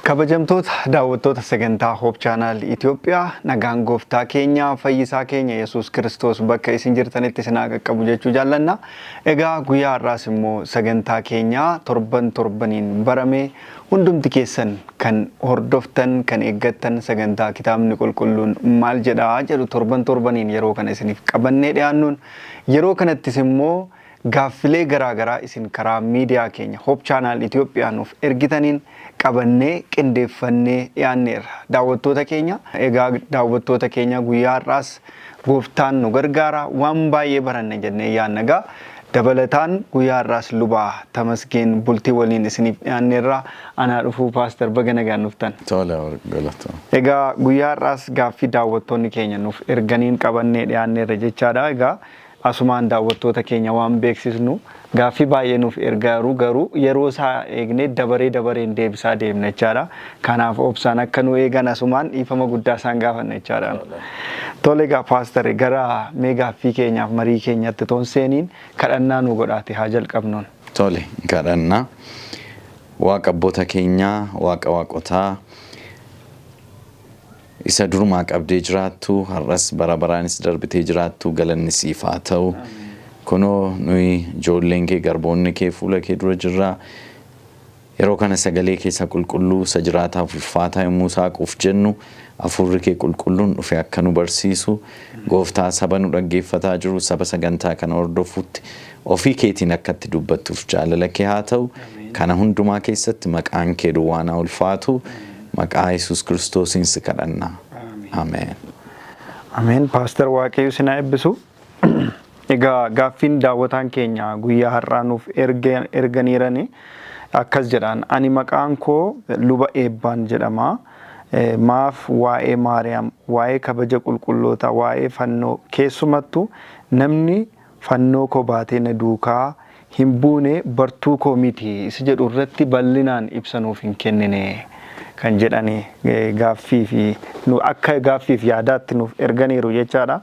Kabajamtoota daawwattoota sagantaa Hope Channel Itoophiyaa, nagaan gooftaa keenya fayyisaa keenya Yesuus Kiristoos bakka isin jirtanitti isin haa qaqqabu jechuu jaallanna. Egaa guyyaa har'aas immoo sagantaa keenya torban torbaniin barame hundumti keessan kan hordoftan, kan eeggattan, sagantaa kitaabni qulqulluun maal jedha jedhu torban torbaniin yeroo kana isiniif qabannee dhiyaannuun, yeroo kanattis immoo gaaffilee garaagaraa isin karaa miidiyaa keenya Hope Channel Itoophiyaa nuuf ergitaniin qabannee qindeeffannee dhiyaanneerra. Daawwattoota keenya, egaa daawwattoota keenya, guyyaa har'aas gooftaan nu gargaara, waan baay'ee baranna jennee yaadna. Egaa dabalataan guyyaa har'aas lubaa Tamasgeen Bultii waliin isiniif dhiyaanneerra. Anaa dhufuu paaster, baga nagaan dhuftan. Tole, galatoo. Egaa guyyaa har'aas gaaffii daawwattoonni keenya nuuf erganiin qabannee dhiyaanneerra jechaadha. Egaa asumaan daawwattoota keenya waan beeksisnu, gaaffii baay'ee nuuf ergaaru, garuu yeroo isaa eegnee dabaree dabareen deebisaa deemna jechaadha. Kanaaf obsaan akka nu eegan asumaan dhiifama guddaa isaan gaafanna jechaadha. Tole, egaa paaster, gara mee gaaffii keenyaaf marii keenyatti toon seeniin kadhannaa nu godhaate haa jalqabnuun. Tole, kadhannaa. Waaqa abboota keenyaa, Waaqa waaqotaa, isa durumaa qabdee jiraattu, har'as bara baraanis darbitee jiraattu, galanni siif haa ta'u. Kunoo nuyi ijoolleen kee, garboonni kee fuula kee dura jirra. Yeroo kana sagalee keessa qulqulluu isa jiraataaf ulfaataa yommuu saaquuf jennu, hafuurri kee qulqulluun dhufe akka nu barsiisu, gooftaa, saba nu dhaggeeffataa jiru, saba sagantaa kana hordofutti ofii keetiin akka itti dubbattuuf jaalala kee haa ta'u. Kana hundumaa keessatti maqaan kee duwwaan haa ulfaatu. Maqaa Yesuus Kiristoosiin si kadhanna. Ameen. Ameen. Paaster, Waaqayyo isin haa eebbisu. Egaa gaaffiin daawwataan keenya guyyaa har'aa nuuf erganiirani akkas jedhaan: "Ani maqaan koo Luba Eebbaan jedhama. Maaf waa'ee Maariyaam, waa'ee kabaja qulqulloota, waa'ee fannoo, keessumattuu namni fannoo koo baatee na duukaa hin buune bartuu koo miti isa jedhu irratti bal'inaan ibsa nuuf hin kennine" kan jedhani gaaffii fi nu akka gaaffiif yaadaatti nuuf erganiiru jechaadha.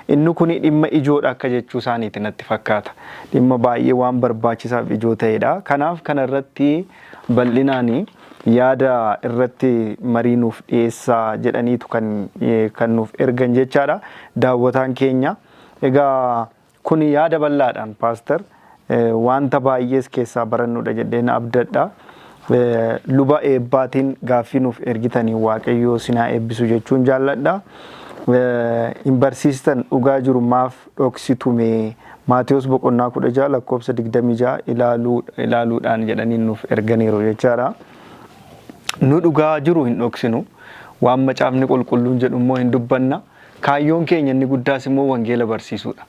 Inni kun dhimma ijoodha akka jechuu isaaniiti natti fakkaata. Dhimma baay'ee waan barbaachisaaf ijoo ta'edha. Kanaaf kana irratti bal'inaan yaada irratti marii nuuf dhiyeessaa jedhaniitu kan nuuf ergan jechaadha daawwataan keenya. Egaa kun yaada bal'aadhaan paaster, wanta baay'ees keessaa barannudha jedheen abdadha. Luba Eebbaatiin gaaffii nuuf ergitanii Waaqayyoo sinaa eebbisu jechuun jaalladha. Hin barsiistan, dhugaa jiru maaf dhoksitume? Maatiyos boqonnaa 16 lakkoofsa 26 ilaaluudhaan jedhanii nuuf erganiiru jechaadha. Nu dhugaa jiru hin dhoksinu. Waan macaafni qulqulluun jedhu immoo hin dubbanna. Kaayyoon keenya inni guddaas immoo wangeela barsiisuudha.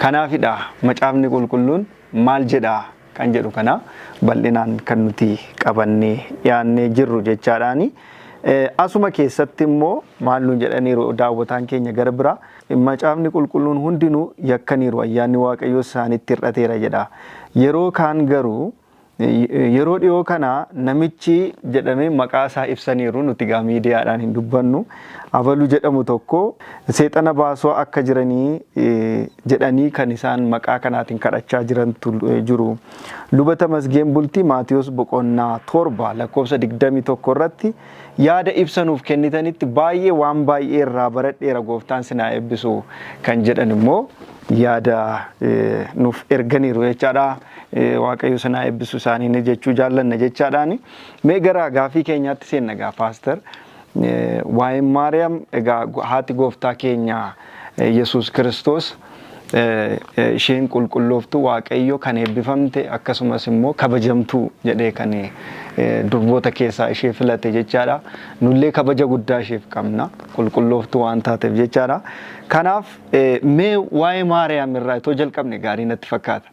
Kanaafidha macaafni qulqulluun maal jedha kan jedhu kana bal'inaan kan nuti qabannee dhiyaannee jirru jechaadhaani. Asuma keessatti immoo maal nuun jedhaniiru daawwataan keenya gara biraa? "Macaafni qulqulluun hundinuu yakkaniiru, ayyaanni Waaqayyoo isaanitti hir'ateera jedha. Yeroo kaan garuu yeroo dhiyoo kana namichi jedhamee maqaa isaa ibsaniiru, nuti gaa miidiyaadhaan hin dubbannu, abalu jedhamu tokko seexana baasoo akka jiranii jedhanii kan isaan maqaa kanaatiin kadhachaa jirantu jiru. Luba Tamasgeen Bultii, Maatiyos boqonnaa 7 lakkoofsa 21 irratti yaada ibsanuuf kennitanitti baay'ee waan baay'ee irraa baradheera, gooftaan sinaa eebbisu" kan jedhan immoo yaada nuuf erganiiru jechaadha. Waaqayyo sinaa eebbisu isaaniin jechuu jaallanna jechaadhaani. Mee gara gaafii keenyaatti seenna gaa paaster. Waa'een Maariyaam, egaa haati gooftaa keenya Yesuus Kiristoos, isheen qulqullooftuu Waaqayyo, kan eebbifamte, akkasumas immoo kabajamtuu jedhee kan durboota keessaa ishee filate jechaadha. Nullee kabaja guddaa isheef qabna, qulqullooftuu waan taateef jechaadha. Kanaaf mee waa'ee Maariyaam irraa itoo jalqabne gaarii natti fakkaata.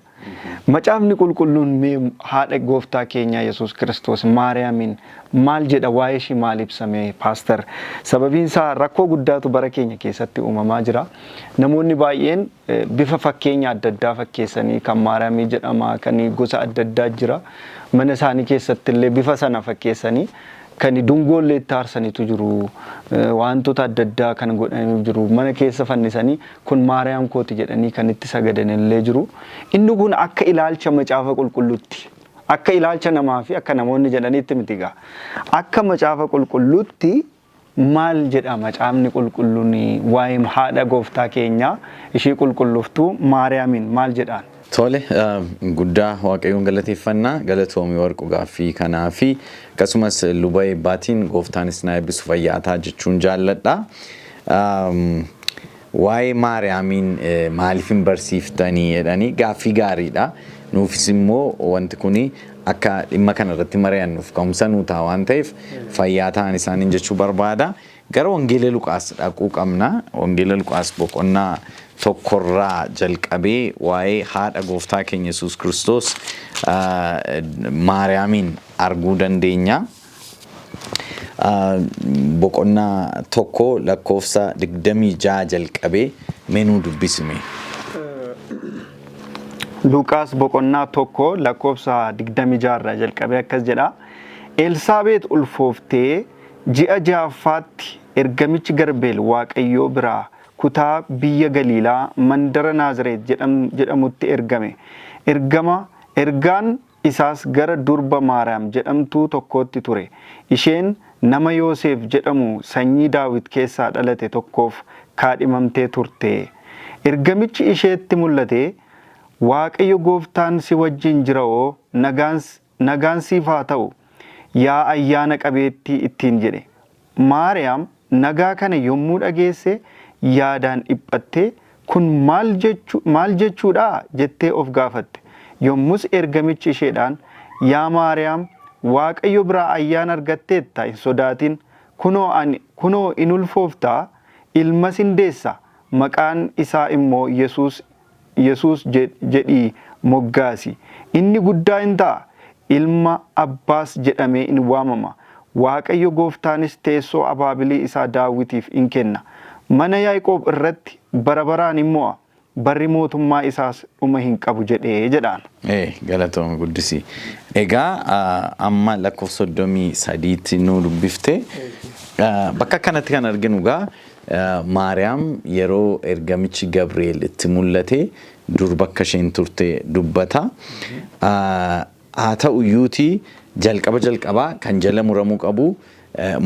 Macaafni qulqulluun mee haadha gooftaa keenyaa Yesuus Kiristoos Maariyaamiin maal jedha? Waa'ee ishii maal ibsame paaster? Sababiin isaa rakkoo guddaatu bara keenya keessatti uumamaa jira. Namoonni baay'een bifa fakkeenya adda addaa fakkeessanii, kan Maariyaamii jedhama, kan gosa adda addaa jira. Mana isaanii keessatti illee bifa sana fakkeessanii Kan dungoollee itti aarsanitu jiru. Wantoota adda addaa kan godhanii jiru. Mana keessa fannisanii kun Maariyaam kooti jedhanii kan itti sagadan illee jiru. Inni kun akka ilaalcha Macaafa Qulqulluutti. Akka ilaalcha namaa fi akka namoonni jedhanitti miti egaa. Akka Macaafa Qulqulluutti maal jedha Macaafni Qulqulluun waa'ee haadha gooftaa keenyaa ishii qulqulluftuu Maariyaamiin maal jedhaan? Tole, guddaa Waaqayyoon galateeffannaa. Galatoomii Warqu gaaffii kanaa fi akkasumas luba eebbaatiin gooftaanis na eebbisu, fayyaataa jechuun jaalladha. Waa'ee Maariyaamiin maaliif hin barsiiftanii jedhanii gaaffii gaariidha. Nuufis immoo wanti kuni akka dhimma kana irratti mari'annuuf ka'umsa nuu ta'a waan ta'eef fayyaa ta'an isaaniin jechuu barbaada. Gara Wangeela Luqaas dhaquu qabna. Wangeela Luqaas boqonnaa tokkorraa jalqabee waa'ee haadha gooftaa keenya Yesuus Kiristoos Maariyaamiin arguu dandeenya. Boqonnaa 1 lakkoofsa 26 jalqabee mee nuu dubbisime. Luqaas boqonnaa 1 lakkoofsa 26 irraa jalqabee akkas jedha. Elsaabeet ulfooftee ji'a ja'affaatti ergamichi Garbeel Waaqayyoo biraa kutaa biyya Galiilaa mandara Naazireet jedhamutti ergame. Ergama ergaan isaas gara durba Maariyaam jedhamtuu tokkootti ture. Isheen nama Yoosef jedhamu sanyii Daawit keessaa dhalate tokkoof kaadhimamtee turte. Ergamichi isheetti mul'atee, Waaqayyo gooftaan si wajjin jira'oo nagaan siif haa ta'u, yaa ayyaana qabeettii ittiin jedhe. Maariyaam nagaa kana yommuu dhageesse yaadaan dhiphattee, kun maal jechuudhaa jettee of gaafatte. Yommus ergamichi isheedhaan, Yaa Maariyaam, Waaqayyo biraa ayyaana argatteetta hin sodaatin. Kunoo in ulfoofta, ilmas in deessa, maqaan isaa immoo Yesuus Yesuus jedhii moggaasi. Inni guddaa in ta'a, ilma Abbaas jedhamee in waamama. Waaqayyo gooftaanis teessoo abaabilii isaa Daawitiif in kenna. Mana Yaaqoob irratti bara baraan in mo'a, barri mootummaa isaas dhuma hin qabu jedhee jedhaan. Galatoomi guddisi. Egaa amma lakkoofsa 33tti nu dubbifte. Bakka kanatti kan arginu egaa Maariyaam yeroo ergamichi Gabri'eel itti mul'ate durba akka isheen turte dubbata. Haa ta'u iyyuutii jalqaba jalqabaa kan jala muramuu qabu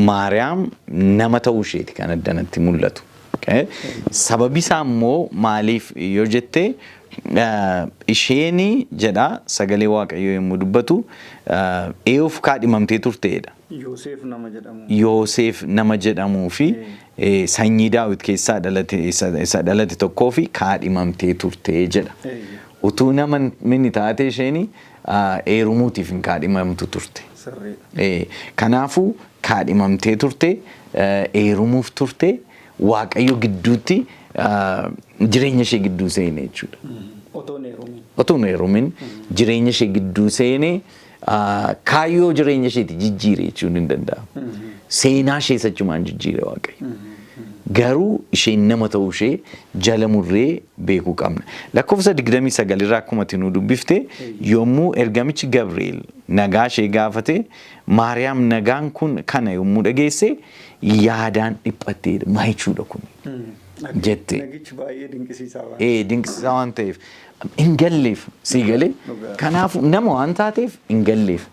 Maariyaam nama ta'uu isheeti kan addanatti mul'atu. Sababi isaa immoo maaliif yoo jette, isheeni jedha sagalee Waaqayyoo yommuu dubbatu eeyuuf kaadhimamtee turteedha. Yoseef nama jedhamu. Yoseef nama jedhamuu fi sanyii Daawit keessaa dhalate isa dhalate tokkoo fi kaadhimamtee turte jedha. Utuu nama mini taate isheeni eerumuutiif hin kaadhimamtu turte. Kanaafuu kaadhimamtee turte, eerumuuf turte, Waaqayyo gidduutti jireenya ishee gidduu seene jechuudha. Otoo hin heerumin. Otoo hin heerumin jireenya ishee gidduu seene, kaayyoo jireenya isheeti jijjiire jechuun hin danda'amu. Seenaa ishee achumaan jijjiire Waaqayyo. Garuu isheen nama ta'uu ishee jala murree beekuu qabna. Lakkoofsa 29 irraa akkuma ati nu dubbifte, yommuu ergamichi Gabri'eel nagaa ishee gaafate, Maariyaam nagaan kun kana yommuu dhageesse yaadaan dhiphatteedha. Maal jechuudha kun jette. Nagichi baay'ee dinqisiisaa waan. Dinqisiisaa waan ta'eef hin galleef, sii galee. Kanaafuu nama waan taateef hin galleef.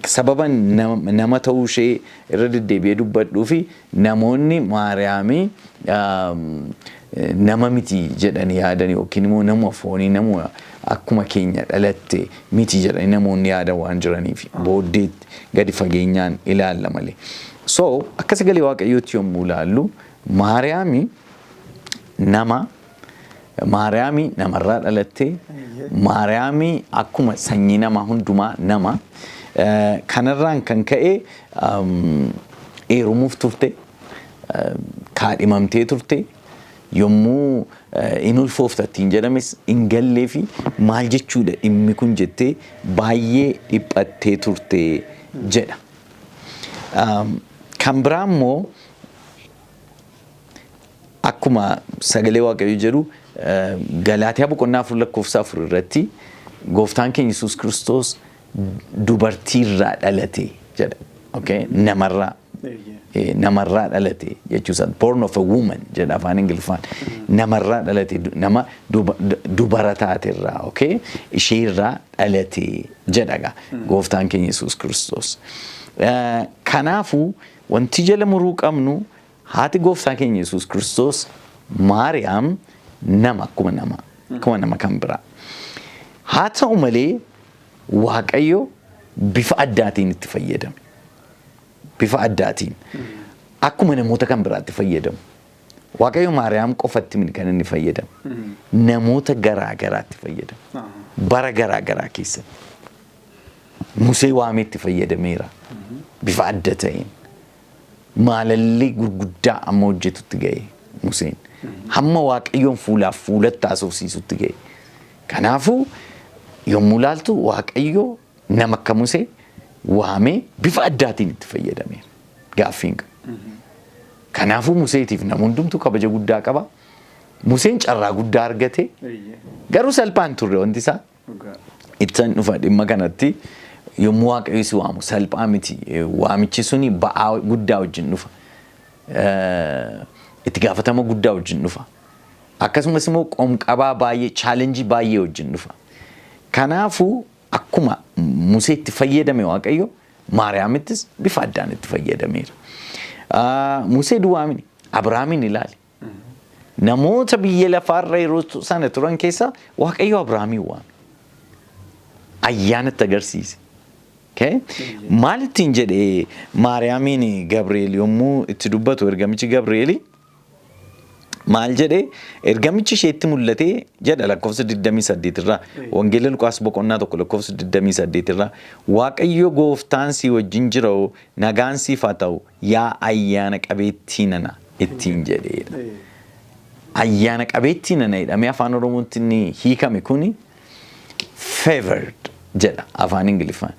Sababa nama ta'uu ishee irra deddeebi'ee dubbadhuu fi namoonni Maariyaamii nama miti jedhanii yaadan yookiin immoo nama foonii, nama akkuma keenya dhalatte miti jedhanii namoonni yaadan waan jiraniif booddeetti gadi fageenyaan ilaalla malee. So akka sagalee Waaqayyootti yommuu ilaallu, Maariyaamii nama, Maariyaamii namarraa dhalatte, Maariyaamii akkuma sanyii namaa hundumaa nama. Kanarraan kan ka'e eerumuuf turte, kaadhimamtee turte, yommuu in ulfoofta ittiin jedhames hin gallee fi maal jechuudha dhimmi kun jettee baay'ee dhiphattee turte jedha. Kan biraa immoo akkuma sagalee Waaqayyoo jedhu Galaatiyaa boqonnaa 4 lakkoofsa 4 irratti gooftaan keenya Yesuus Kiristoos dubartiirraa dhalate jedha. Okay? Namarraa. Namarraa dhalate jechuusaa, "born of a woman" jedha afaan Ingiliffaan. Namarraa dhalate, nama dubara taaterraa, okay, isheerraa dhalate jedha gaa gooftaan keenya Yesuus Kiristoos. Kanaafuu wanti jala muruu qabnu, haati gooftaa keenya Yesuus Kiristoos Maariyaam nama akkuma nama kan biraa. Haa ta'u malee Waaqayyo bifa addaatiin itti fayyadame. Bifa addaatiin. Akkuma namoota kan biraatti fayyadamu. Waaqayyo Maariyaam qofatti miti kan inni fayyadamu. Namoota garaa garaatti fayyadamu. Bara garaa garaa keessatti. Musee waamee itti fayyadameera. Bifa adda ta'een. Maalallee gurguddaa amma hojjetutti ga'e Museen. Hamma Waaqayyoon fuulaaf fuulatti haasofsiisutti ga'e. Kanaafuu yommuu ilaaltu Waaqayyo nama akka Musee waamee bifa addaatiin itti fayyadameera. Gaaffiin qabu. Kanaafuu Museetiif nama hundumtuu kabaja guddaa qaba. Museen carraa guddaa argate. Garuu salphaan turre wanti isaa. Ittan dhufa dhimma kanatti. Yommuu Waaqayyo si waamu salphaa miti. Waamichi suni ba'aa guddaa wajjin dhufa. Itti gaafatama guddaa wajjin dhufa. Akkasumas immoo qomqabaa baay'ee, challenge baay'ee wajjin dhufa. Kanaafuu akkuma Museetti fayyadame Waaqayyo Maariyaamittis bifa addaan itti fayyadameera. Musee duwwaa miti, Abrahaamiin ilaali. Namoota biyya lafaarra yeroo sana turan keessa Waaqayyo Abrahaamiin waame. Ayyaanatti agarsiise. Maal ittiin jedhee Maariyaamiin Gabri'eel yommuu itti dubbatu, ergamichi Gabri'eeli maal jedhee? Ergamichi isheetti mul'atee jedha lakkoofsa 28 irraa, Wangeela Luqaas boqonnaa 1 lakkoofsa 28 irraa, "Waaqayyo gooftaan si wajjin jira, nagaan siif haa ta'u, yaa ayyaana qabeettii nana" ittiin jedheedha. Ayyaana qabeettii nana jedhamee afaan Oromootti inni hiikame kuni "favored" jedha afaan Ingiliffaan.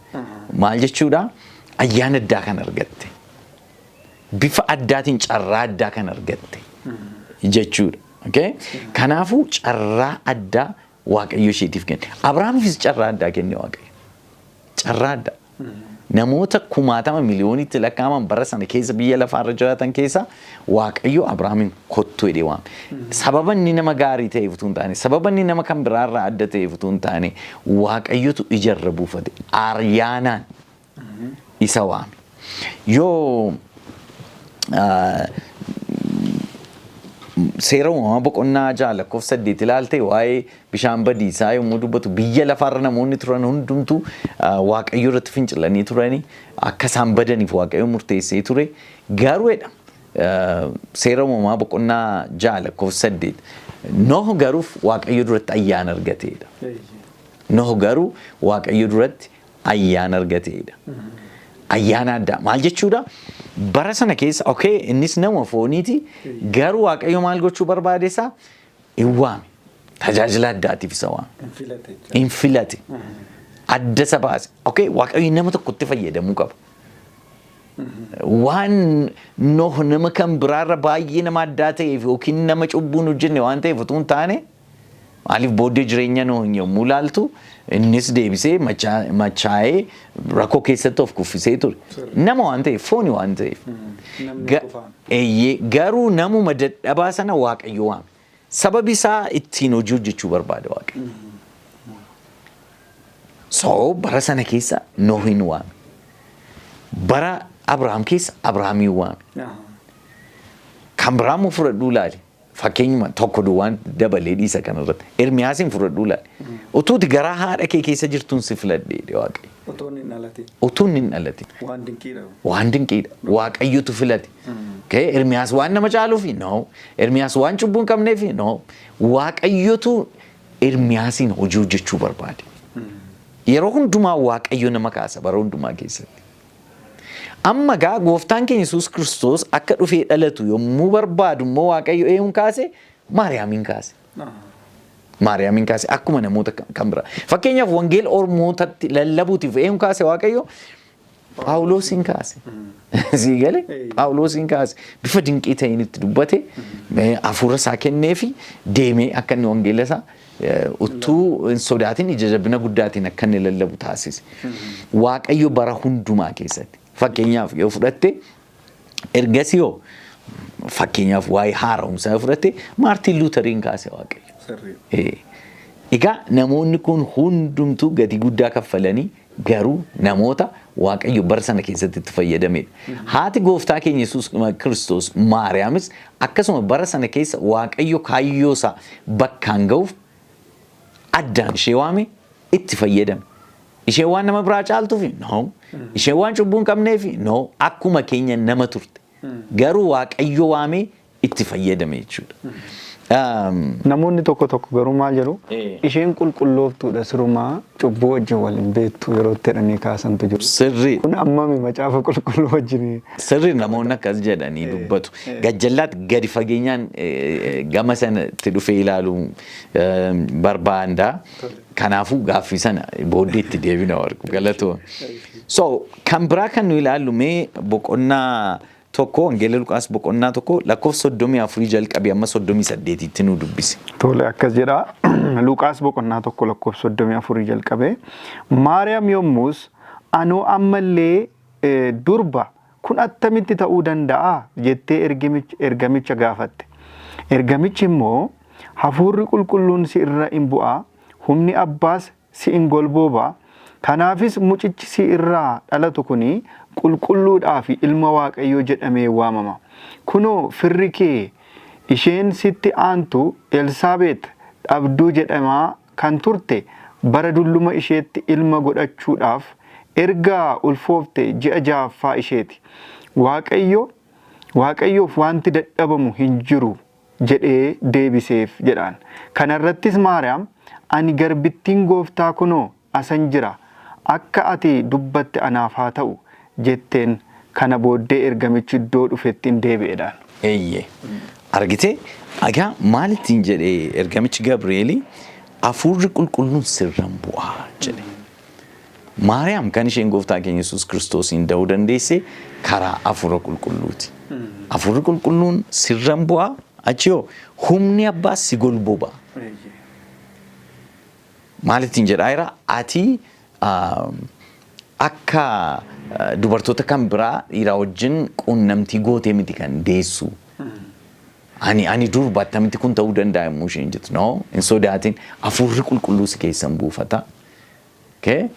Maal jechuudha? Ayyaana addaa kan argatte. Bifa addaatiin carraa addaa kan argatte jechuudha. Okay? Kanaafuu carraa addaa Waaqayyo isheetiif kenne. Abrahaamiifis carraa addaa kenne Waaqayyo. Carraa addaa. Namoota kumaatama miliyoonitti lakkaa'aman bara sana keessa biyya lafaarra jiraatan keessa Waaqayyo Abrahaamiin kottu jedhee waame. Sababa inni nama gaarii ta'eef utuu hin taane, sababa inni nama kan biraarraa adda ta'eef utuu hin taane, Waaqayyotu ijarra buufate. Ayyaanaan isa waame. Yoo Seera Uumamaa boqonnaa 6 lakkoofsa 8 ilaalte, waa'ee bishaan badiisaa yommuu dubbatu, biyya lafaarra namoonni turan hundumtuu Waaqayyo irratti fincilanii turanii akka isaan badaniif Waaqayyo murteessee ture. Garuu jedha Seera Uumamaa boqonnaa 6 lakkoofsa 8, Noh garuu Waaqayyo duratti ayyaana argateedha. Noh garuu Waaqayyo duratti ayyaana argateedha. Ayyaana addaa maal jechuudha? Bara sana keessa, okay, innis nama fooniiti, garuu Waaqayyo maal gochuu barbaade? Isaa hin waame. Tajaajila addaatiif isa waame. Hin filate. Hin filate. Adda isa baase. Okay, Waaqayyo nama tokkotti fayyadamuu qaba. Waan Noh nama kan biraarra baay'ee nama addaa ta'eef yookiin nama cubbuun hojjenne waan ta'eef utuu hin taane, maaliif, booddee jireenya Noh yommuu ilaaltu innis deebisee machaa'ee rakkoo keessatti of kuffisee ture. Nama waan ta'eef, fooni waan ta'eef. Namni qofaan. Eeyyee, garuu namuma dadhabaa sana Waaqayyo waame. Sababi isaa ittiin hojii hojjechuu barbaade Waaqayyo. So bara sana keessa Nohin waame. Bara Abrahaam keessa Abrahaamiin waame. Kan biraa immoo fudhadhuu ilaali. Fakkeenyuma tokko duwwaan dabalee dhiisa kanarratti. Ermiyaasiin fudhadhuu ilaali. "Utuuti garaa haadha kee keessa jirtuun si filadhe" jedhe Waaqayyo. Otoo inni hin dhalatin. Utuu inni hin dhalatin. Waan dinqiidha. Waan dinqiidha. Waaqayyotu filate. Okay, Ermiyaas waan nama caaluufi? No. Ermiyaas waan cubbuu hin qabneefi? No. Waaqayyotu Ermiyaasiin hojii hojjechuu barbaade. Yeroo hundumaa Waaqayyo nama kaasa bara hundumaa keessatti. Amma gaa gooftaan keenya Yesuus Kiristoos akka dhufee dhalatu yommuu barbaadu immoo Waaqayyo eenyuun kaase? Maariyaamiin kaase. Maariyaamiin kaase akkuma namoota kan biraa. Fakkeenyaaf wangeela ormootatti lallabuutiif eenyuun kaase Waaqayyo? Phaawulosiin kaase. Sii galee? Phaawulosiin kaase. Bifa dinqii ta'een itti dubbate, hafuura isaa kenneefi deemee akka inni wangeela isaa utuu hin sodaatin ija jabina guddaatiin akka inni lallabu taasise. Waaqayyo bara hundumaa keessatti Fakkeenyaaf yoo fudhatte, ergasii yoo fakkeenyaaf waa'ee haaromsaa yoo fudhatte, Maartiin Luuteriin kaase Waaqayyo. Egaa namoonni kun hundumtuu gatii guddaa kaffalanii garuu namoota Waaqayyo bara sana keessatti itti fayyadamedha. Haati gooftaa keenya Yesuus Kiristoos Maariyaamis akkasuma bara sana keessa Waaqayyo kaayyoo isaa bakkaan ga'uuf addaan ishee waame, itti fayyadame. Isheen waan nama biraa caaltuufi? No. Isheen waan cubbuu hin qabneefi? No. Akkuma keenya nama turte. Garuu Waaqayyo waamee itti fayyadame jechuudha. Namoonni tokko tokko garuu maal jedhu? Isheen qulqullooftuudha, sirumaa cubbuu wajjin wal hin beektu yeroo itti jedhanii kaasantu jiru. Sirrii. Kun ammami macaafa qulqulluu wajjin? Sirri, namoonni akkas jedhanii dubbatu. Gajjallaatti gadi fageenyaan gama sanatti dhufee ilaaluu barbaada. Kanaafuu gaaffii sana booddee itti deebina, warqu galatoo. So kan biraa kan nu ilaallu, mee boqonnaa 1, Wangeela Luqaas boqonnaa 1 lakkoofsa 34 jalqabii amma 38tti nu dubbise. Tole, akkas jedha. Luqaas boqonnaa 1 lakkoofsa 34 jalqabee. Maariyaam yommus, "Anoo ammallee durba, kun attamitti ta'uu danda'a?" jettee ergamicha gaafatte. Ergamichi immoo, "Hafuurri qulqulluun si irra in bu'a, humni abbaas si in golbooba, kanaafis mucichi si irraa dhalatu kuni qulqulluudhaa fi ilma Waaqayyoo jedhamee waamama. Kunoo, firri kee isheen sitti aantu Elsaabeet dhabduu jedhamaa kan turte bara dulluma isheetti ilma godhachuudhaaf erga ulfoofte ji'a ja'affaa isheeti. Waaqayyo Waaqayyoof wanti dadhabamu hin jiru" jedhee deebiseef jedhaan. Kana irrattis Maariyaam, "Ani garbittiin gooftaa kunoo asan jira, akka ati dubbatte anaaf haa ta'u" jetteen. Kana booddee ergamichi iddoo dhufetti in deebi'edhaan. Eeyyee. Argitee? Egaa maal ittiin jedhee ergamichi Gabri'eelii? "Hafuurri qulqulluun sirran bu'aa" jedhe. Maariyaam kan isheen gooftaa keenya Yesuus Kiristoosiin da'uu dandeesse karaa hafuura qulqulluuti. Hafuurri qulqulluun sirran bu'aa, achi hoo humni abbaa si golboba. Maal ittiin jedhaa jira? Ati akka dubartoota kan biraa dhiiraa wajjin quunnamtii gootee miti kan deessu. Ani durba, attamitti kun ta'uu danda'a yommuu isheen jettu, "No, hin sodaatin, hafuurri qulqulluu si keessan buufata. Okay?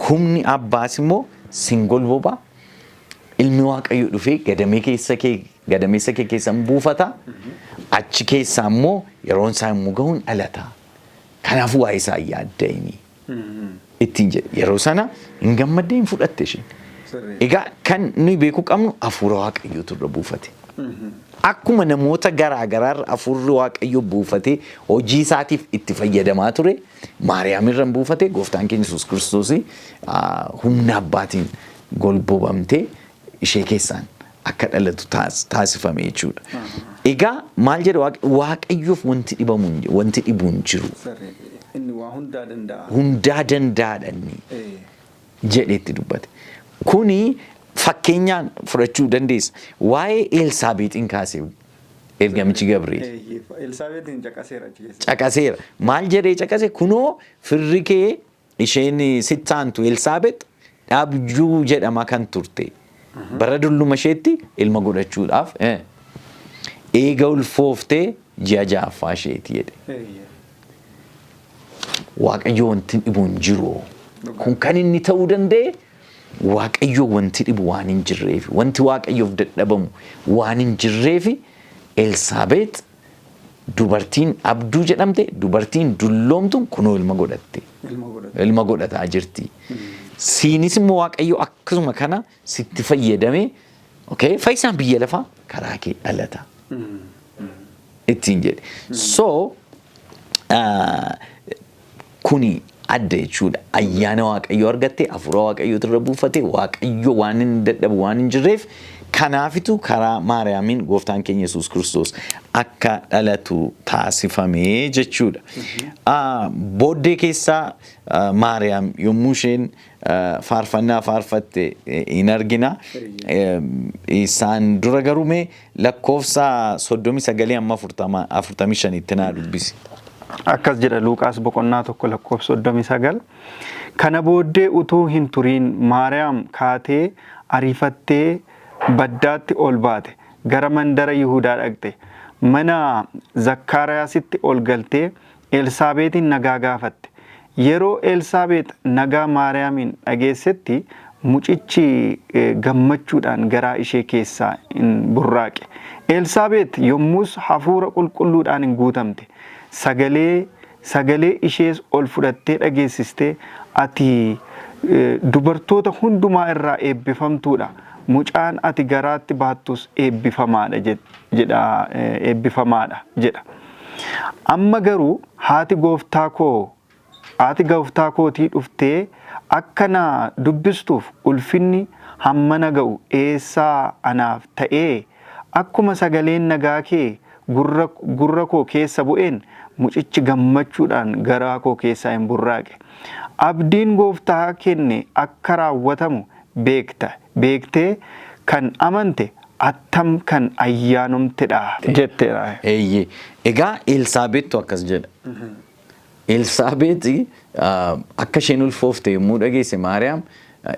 Humni abbaas immoo sin golboba. Ilmi Waaqayyo dhufee gadamee keessa kee gadameessa kee keessan buufata. Achi keessaa immoo yeroon isaa yommuu gahuun dhalata. Kanaafuu waa'ee isaa hin yaadda'ini" ittiin jedhe. Yeroo sana hin gammaddee hin fudhatte isheen. Egaa kan nuyi beekuu qabnu hafuura Waaqayyootu irra buufate. Akkuma namoota garaa garaarra hafuurri Waaqayyoo buufatee hojii isaatiif itti fayyadamaa ture, Maariyaam irra hin buufate, gooftaan keenya Yesuus Kiristoos humna abbaatiin golbobamtee ishee keessaan akka dhalatu taasifame jechuudha. Egaa maal jedha Waaqayyoof wanti dhibamu wanti dhibu hin jiru. Inni waa hundaa danda'a. Hundaa danda'aadha inni jedheetti dubbate. Kuni fakkeenyaan fudhachuu dandeessa. Waa'ee Elsaabeexiin kaasee ergamichi Gabri'eel. Elsaabeetiin caqaseera achi keessa. Caqaseera. Maal jedhee caqase? Kunoo, firri kee isheen sitti aantu Elsaabeex dhabjuu jedhama kan turte, bara dulluma isheetti ilma godhachuudhaaf eega ulfooftee ji'a ja'affaa isheeti jedhe. Waaqayyo wanti dhibu hin jiru. Kun kan inni ta'uu danda'e Waaqayyo wanti dhibu waan hin jirreef, wanti Waaqayyoof dadhabamu waan hin jirreef, Elsaabeex dubartiin abduu jedhamte, dubartiin dulloomtuun kunoo ilma godhatte. Ilma godhataa jirti. Siinis immoo Waaqayyo akkasuma kana sitti fayyadame, okay, fayyisaan biyya lafaa karaa kee dhalata ittiin jedhe. So kuni adda jechuudha. Ayyaana Waaqayyoo argatte, hafuura Waaqayyootu irra buufate, Waaqayyo waan hin dadhabu waan hin jirreef, kanaafitu karaa Maariyaamiin gooftaan keenya Yesuus Kiristoos akka dhalatu taasifame jechuudha. Booddee keessaa Maariyaam yommuu isheen faarfannaa faarfatte hin argina. Isaan dura garuu mee lakkoofsa 39 amma 45tti naa dubbisi. Akkas jedha Luuqaas boqonnaa 1 lakkoofsa 39. Kana booddee utuu hin turiin Maariyaam kaatee ariifattee baddaatti ol baate, gara mandara Yihudaa dhaqxe. Mana Zakkaariyaasitti ol galtee Elsaabeetiin nagaa gaafatte. Yeroo Elsaabeex nagaa Maariyaamiin dhageessetti mucichi gammachuudhaan garaa ishee keessaa in burraaqe. Elsaabeex yommus hafuura qulqulluudhaan in guutamte. Sagalee sagalee ishees ol fudhattee dhageessistee, Ati dubartoota hundumaa irraa eebbifamtuu dha, mucaan ati garaatti baattus eebbifamaa dha jedha eebbifamaa dha jedha. Amma garuu haati gooftaa koo haati gooftaa kootii dhuftee akka na dubbistuuf ulfinni hammana ga'u eessaa anaaf ta'ee? Akkuma sagaleen nagaa kee gurra gurra koo keessa bu'een mucichi gammachuudhaan garaa koo keessaa in burraaqe. Abdiin gooftaa kenne akka raawwatamu beekta, beektee kan amante attam kan ayyaanomtedha! Jetteera. Eeyyee. Egaa Elsaabeettu akkas jedha. Elsaabeexi akka isheen ulfoofte yommuu dhageesse Maariyaam,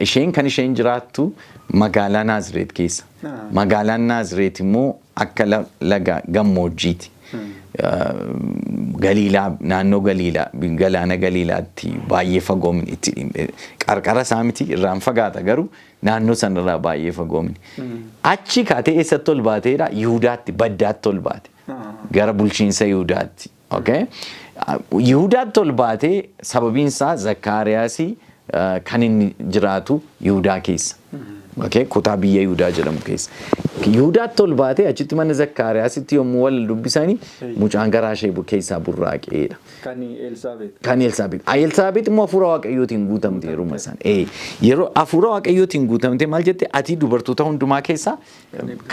isheen kan isheen jiraattu magaalaa Naazireet keessa. Magaalaan Naazireet immoo akka laga gammoojjiiti. Galiilaa, naannoo Galiilaa, galaana Galiilaatti baay'ee fagoo miti. Qarqara isaa miti, irraan fagaata, garuu naannoo sanarraa baay'ee fagoo miti. Achi kaatee eessatti ol baateedha? Yihudaatti, baddaatti ol baate. Gara bulchiinsa Yihudaatti. Okay? Yihudaatti ol baatee, sababiin isaa Zakkaariyaasii kan inni jiraatu Yihudaa keessa. Okay? Kutaa biyya Yihudaa jedhamu keessa. Yihudaatti ol baatee achitti mana Zakkaariyaasitti yommuu wal dubbisanii mucaan garaa ishee keessaa burraaqeedha. Kan Elsaabeet. Kan Elsaabeet. Elsaabeet immoo hafuura Waaqayyootiin guutamte yeruma san. Yeroo hafuura Waaqayyootiin guutamte maal jette? Ati dubartoota hundumaa keessaa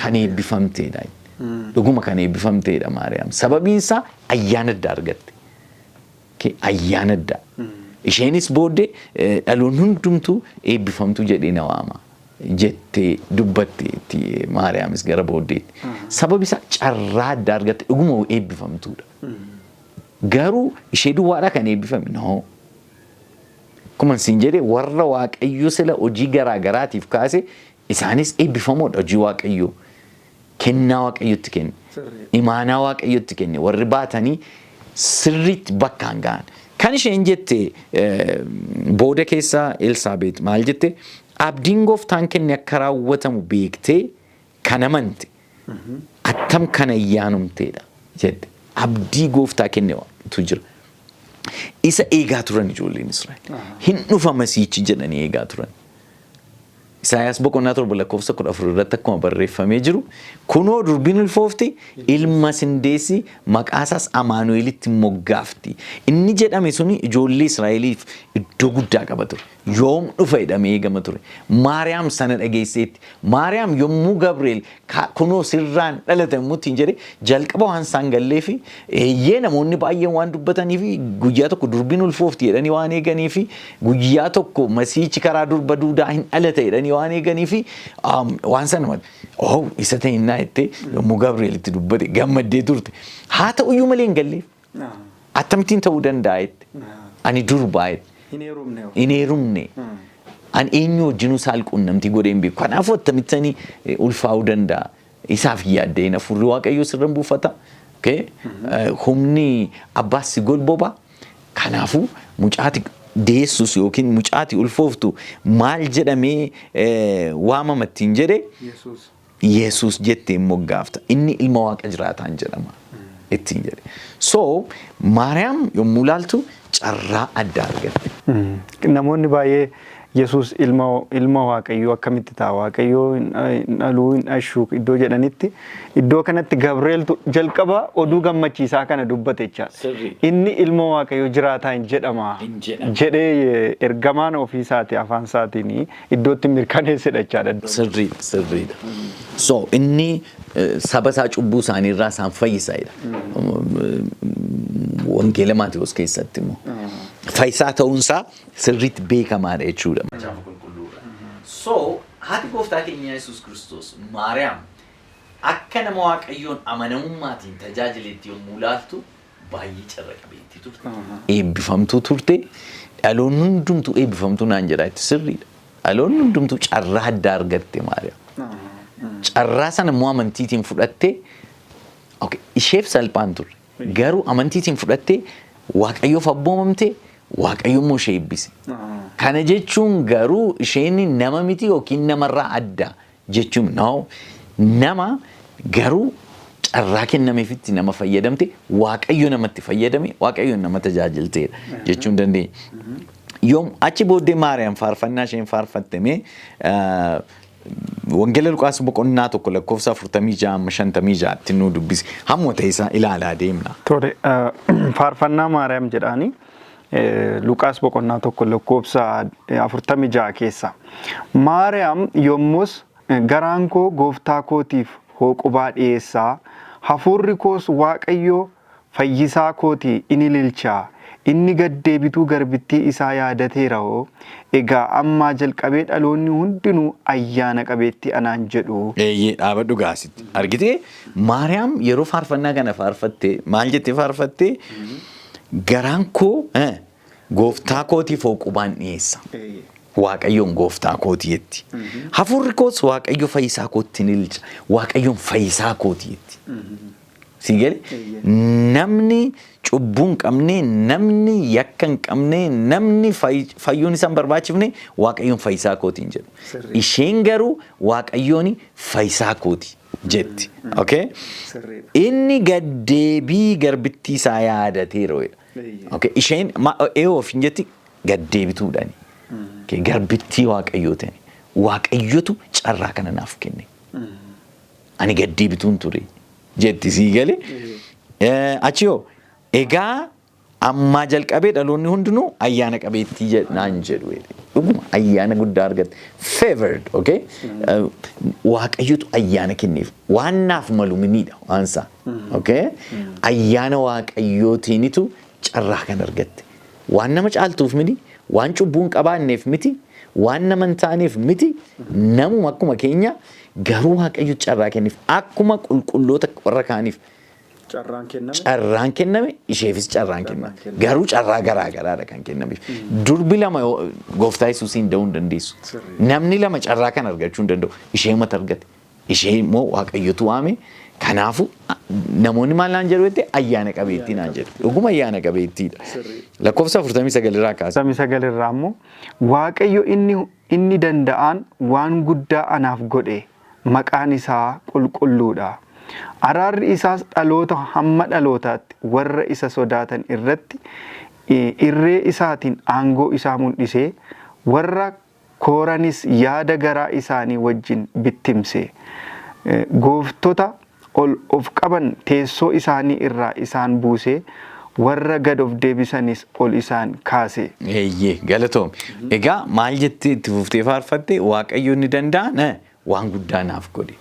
kan eebbifamteedha. Dhuguma kan eebbifamteedha Maariyaam. Sababiin isaa ayyaana addaa argatte. Ayyaana addaa. Isheenis booddee dhaloonni hundumtuu eebbifamtuu jedhee na waama jettee dubbatte Maariyaamis gara booddeetti. Sababi isaa carraa addaa argatte, dhuguma eebbifamtuudha. Garuu ishee duwwaadhaa kan eebbifame? No. Akkuma siin jedhe, warra Waaqayyo sila hojii garaa garaatiif kaase isaanis eebbifamoodha. Hojii Waaqayyoo, kennaa Waaqayyotti kenne, imaanaa Waaqayyotti kenne warri baatanii sirriitti bakkaan ga'an. Kan isheen jette booda keessa Elsaabeet maal jette? Abdiin gooftaan kenne akka raawwatamu beektee kan amante attam kan ayyaanumteedha jette. Abdii gooftaa kenne tu jira. Isa eegaa turan ijoolleen Israa'el. Hin dhufa Masiichi jedhanii eegaa turan. Isaayaas boqonnaa 7 lakkoofsa 14 irratti akkuma barreeffamee jiru, kunoo durbiin ulfoofti, ilma sindeessi, maqaa isaas Amaanu'elitti moggaafti. Inni jedhame suni ijoollee Israa'eliif iddoo guddaa qaba ture. Yoom dhufa jedhamee eegama ture. Maariyaam sana dhageesseetti. Maariyaam yommuu Gabri'eel kunoo sirraan dhalata yommuu ittiin jedhe, jalqaba waan isaan gallee fi eeyyee namoonni baay'een waan dubbatanii fi guyyaa tokko durbiin ulfoofti jedhanii waan eeganii fi guyyaa tokko Masiichi karaa durba duudaa hin dhalata jedhanii waan eeganii fi waan sana oh isa ta'innaa jettee yommuu Gabri'eel itti dubbate gammaddee turte. Haa ta'uyyuu malee hin galleef. Akkamittiin ta'uu danda'a jette. Ani durbaa jette. Hin heerumne. Hin heerumne. Ani eenyu wajjinuu saal quunnamtii godhee hin beeku. Kanaafuu akkamittiin ulfaa'uu danda'a? Isaaf yaaddeen hafuurri Waaqayyoo sirra buufata. Humni abbaas si golboba. Kanaafuu mucaati deessus yookiin mucaati ulfooftu maal jedhamee waamama ittiin jedhe? Yesuus. Yesuus jettee moggaafta. Inni ilma Waaqa jiraataan jedhama ittiin jedhe. So Maariyaam yommuu ilaaltu carraa addaa argatte. Namoonni baay'ee Yesuus ilma Waaqayyoo akkamitti ta'a? Waaqayyoo hin dhaluu, hin dhashu iddoo jedhanitti, iddoo kanatti Gabreeltu jalqaba oduu gammachiisaa kana dubbate jechaadha. Inni ilma Waaqayyoo jiraataa hin jedhama jedhee ergamaan ofii isaati afaan isaatiin iddootti mirkaneessedha jechaadha. Sirriidha, sirriidha. So inni saba isaa cubbuu isaanii irraa isaan fayyisa jedha. Wangeela Maatewos keessatti immoo. Fayyisaa ta'uunsaa sirriitti beekamaadha jechuudha. Macaafa Qulqulluurraa. So haati gooftaa keenya Yesuus Kiristoos Maariyaam akka nama Waaqayyoon amanamummaatiin tajaajiletti yommuu ilaaltu Baay'ee carra qabeettii turte. Eebbifamtuu turte. Dhaloonni hundumtuu eebbifamtuu naan jedhaa itti sirriidha. Dhaloonni hundumtuu carraa addaa argatte Maariyaam. Carraa sana immoo amantiitiin fudhattee, okay, isheef salphaan turre. Garuu amantiitiin fudhattee, Waaqayyoof abboomamte, Waaqayyo immoo ishee eebbise. Kana jechuun garuu isheen nama miti yookiin namarraa adda jechuun no. Nama garuu carraa kennameefitti nama fayyadamte, Waaqayyo namatti fayyadame, Waaqayyo nama tajaajilteedha jechuun dandeenya. Yoom achi booddee Maariyaam faarfannaa isheen faarfatte mee Wangeela Luqaas boqonnaa 1 lakkoofsa 46 amma 56tti nu dubbisi. Hamma ta'e isaa ilaalaa deemna. Tole, faarfannaa Maariyaam jedhaani Luqaas boqonnaa 1 lakkoofsa 46 keessa. Maariyaam yommus, "Garaan koo gooftaa kootiif hooqubaa dhi'eessaa, hafuurri koos Waaqayyo fayyisaa kootii in ililcha, inni gad-deebituu garbittii isaa yaadateera'o, egaa ammaa jalqabee dhaloonni hundinuu ayyaana qabeettii anaan jedhu." Eeyyee, dhaabadhu gaasitti. Argitee, Maariyaam yeroo faarfannaa kana faarfatte maal jettee faarfatte? Garaan koo gooftaa kootiif hooqubaan dhiyeessa. Waaqayyoon gooftaa kooti jetti. Hafuurri koos Waaqayyo fayyisaa kootti ni ililcha. Waaqayyoon fayyisaa kooti jetti. Sii gale? Namni cubbuu hin qabne, namni yakka hin qabne, namni fayyuun isa hin barbaachifne Waaqayyoon fayyisaa kooti hin jedhu. Isheen garuu Waaqayyoon fayyisaa kooti jetti. Okay? Inni gaddeebii garbittii isaa yaadateera jedha. Okay? Isheen eewoo of hin jetti gaddeebituudhaani. Okay? Garbittii Waaqayyoo ta'e. Waaqayyotu carraa kana naaf kenne. Ani gaddeebituun ture jetti, sii gale. Achi hoo egaa ammaa jalqabee dhaloonni hundinuu ayyaana qabeettii naan jedhu. Dhuguma ayyaana guddaa argatte. Favored, okay? Waaqayyotu ayyaana kenneef. Waan naaf malu miniidha waan isaa. Okay? Ayyaana Waaqayyootiinitu carraa kan argatte. Waan nama caaltuuf miti, waan cubbuu hin qabaanneef miti, waan nama hin taaneef miti, namuma akkuma keenya, garuu Waaqayyo carraa kenneef, akkuma qulqulloota warra kaaniif carraan kenname. Carraan kenname, isheefis carraan kenname. Garuu carraa garaa garaadha kan kennameef. Durbi lama gooftaa Yesuusiin da'uu hin dandeessu. Namni lama carraa kan argachuu hin danda'u. Ishee mata argate. Ishee immoo Waaqayyotu waame. Kanaafuu namoonni maal naan jedhu jette? Ayyaana qabeettii naan jedhu. Dhuguma ayyaana qabeettiidha. Lakkoofsa 49 irraa kaasa. 49 irraa immoo, "Waaqayyo inni danda'aan waan guddaa anaaf godhe, maqaan isaa qulqulluudha. Araarri isaas dhaloota hamma dhalootaatti warra isa sodaatan irratti, irree isaatiin aangoo isaa mul'isee, warra kooranis yaada garaa isaanii wajjin bittimse. Gooftota ol of qaban teessoo isaanii irraa isaan buusee, warra gad of deebisanis ol isaan kaase." Eeyyee, galatoomi. Egaa maal jettee itti fuftee faarfatte? Waaqayyo inni danda'an waan guddaa naaf godhe.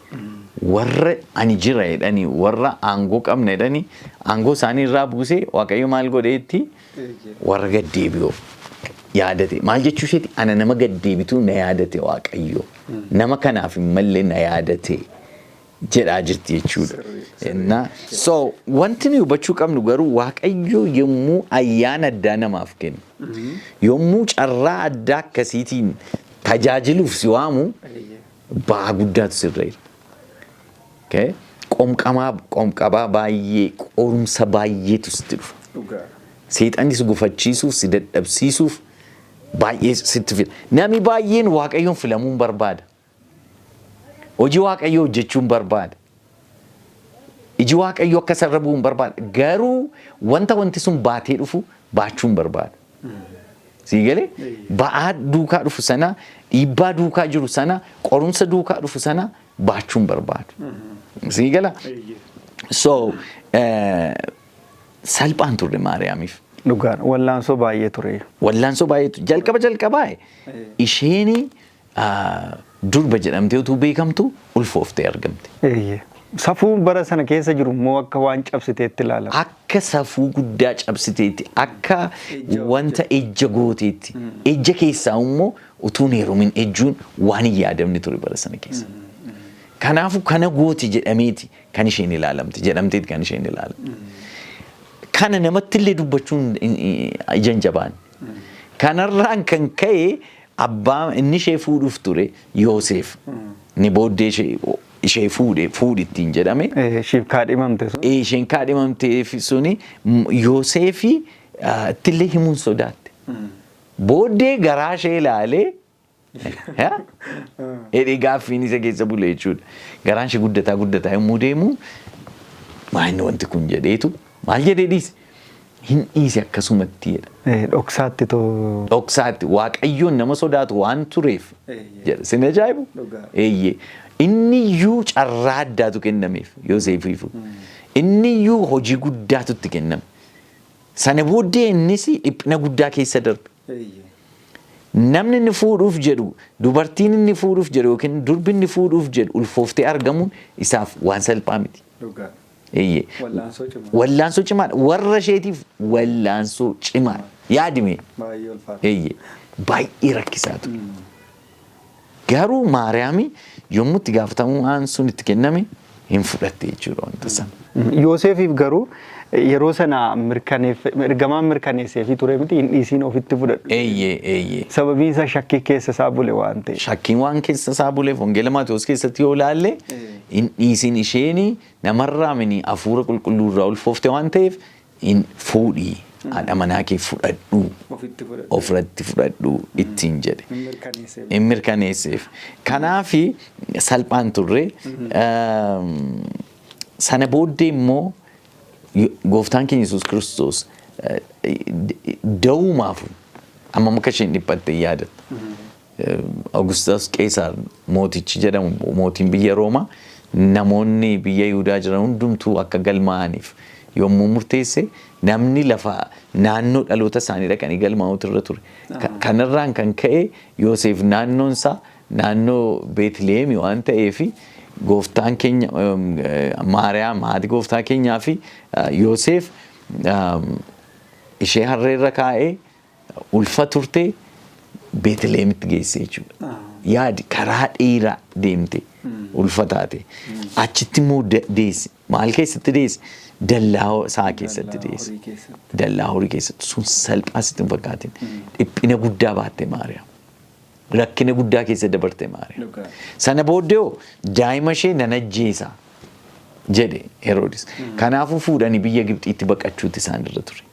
Warra ani jira jedhanii, warra aangoo qabna jedhanii, aangoo isaanii irraa buusee, Waaqayyo maal godheetti? Warra gaddeebi'oo yaadate. Maal jechuu isheeti? Ana nama gaddeebituu na yaadate Waaqayyo. Nama kanaaf hin malle na yaadate jedhaa jirti jechuudha. Innaa so wanti nuyi hubachuu qabnu garuu, Waaqayyo yommuu ayyaana addaa namaaf kennu, yommuu carraa addaa akkasiitiin tajaajiluuf si waamu, ba'aa guddaatu sirra jira. Okay? Qomqamaa qomqabaa baay'ee, qorumsa baay'eetu sitti dhufa. Seexanni si gufachiisuuf, si dadhabsiisuuf baay'ee sitti fida. Namni baay'een Waaqayyoon filamuun barbaada. Hojii Waaqayyoo hojjechuun barbaada. Iji Waaqayyoo akka isarra bu'uun barbaada. Garuu wanti sun baatee dhufu baachuun barbaada. Sii galee? Ba'aa duukaa dhufu sana, dhiibbaa duukaa jiru sana, qorumsa duukaa dhufu sana baachuun barbaadu. Sii gala? So salphaan turre Maariyaamiif. Dhugaadha. Wallaansoo baay'ee ture. Wallaansoo baay'eetu jalqaba jalqabaa isheen durba jedhamtee utuu beekamtu ulfooftee argamte. Safuu bara sana keessa jiru immoo akka waan cabsiteetti ilaalama. Akka safuu guddaa cabsiteetti, akka wanta ejja gooteetti, ejja keessaa immoo utuu hin heerumin ejjuun waan hin yaadamne ture bara sana keessa. Kanaafuu kana gooti jedhameeti kan isheen ilaalamte, jedhamteeti kan isheen ilaalamte. Kana namatti illee dubbachuun ija hin jabaanne. Kanarraan kan ka'e abbaa inni ishee fuudhuuf ture Yoosef. Inni booddee ishee fuudhe fuudhi ittiin jedhame. Ishiif kaadhimamte sun. Isheen kaadhimamteef suni Yoosefi ittillee himuun sodaatte. Booddee garaa ishee ilaalee jedhee gaaffiin isa keessa bule jechuudha. Garaan ishee guddataa guddataa yommuu deemu maal wanti kun jedheetu maal jedhee dhiise? Hin dhiise akkasumatti jedha. Dhoksaatti too. Dhoksaatti Waaqayyoon nama sodaatu waan tureef jedha. Sin ajaa'ibu? Eeyyee. Inni iyyuu carraa addaatu kennameef Yoosefiifu. Inni iyyuu hojii guddaatu itti kenname. Sana booddee innis dhiphina guddaa keessa darbe. Namni inni fuudhuuf jedhu, dubartiin inni fuudhuuf jedhu yookiin durbi inni fuudhuuf jedhu ulfooftee argamuun isaaf waan salphaa miti. Eeyyee. Wallaansoo cimaa. Wallaansoo cimaadha. Warra isheetiif wallaansoo cimaadha. Yaadime. Baay'ee ulfaata. Eeyyee. Baay'ee rakkisaa ture. Garuu Maariyaami yommuu itti gaafatamummaan sun itti kenname hin fudhatte jechuudha wanta sana. Yoosefiif garuu yeroo sana ergamaan mirkaneesseefii ture miti hin dhiisiin ofitti fudhadhu. Eeyyee eeyyee. Sababiin isaa shakkii keessa isaa bule waan ta'eef. Shakkiin waan keessa isaa buleef Wangeela Maatewos keessatti yoo ilaalle hin dhiisin isheen namarraa mini hafuura qulqulluu irraa ulfoofte waan ta'eef hin fuudhii haadha manaa kee fudhadhu Ofitti fudhadhu. ofirratti fudhadhu ittiin jedhe. Hin mirkaneesseef. Hin mirkaneesseef. Kanaafi salphaan turre. Sana booddee immoo gooftaan keenya Yesuus Kiristoos da'umaaf amma akka isheen dhiphatte yaadatta. Augustus Qeesaar mootichi jedhamu mootiin biyya Roomaa namoonni biyya Yihudaa jiran hundumtuu akka galmaa'aniif yommuu murteesse namni lafa naannoo dhaloota isaanii dhaqanii galmaa'utu irra ture. Kanarraan kan ka'e Yoosef naannoon isaa naannoo Beetliheemi waan ta'eef gooftaan keenya Maariyaam haati gooftaa keenyaa fi Yoosef ishee harreerra kaa'ee ulfa turte Beetliheemitti geesse jechuudha. Yaadi karaa dheeraa deemte ulfa taate. Achitti immoo deesse. Maal keessatti deesse? Dallaa isaa keessatti deesse. Dallaa horii keessatti sun salphaa sitti hin fakkaatin. Dhiphina guddaa baatte Maariyaam. Rakkina guddaa keessa dabarte Maariyaam. Sana booddee hoo daa'ima ishee nan ajjeesa jedhe Heroodis. Kanaafuu fuudhanii biyya Gibxiitti baqachuutti isaan irra ture.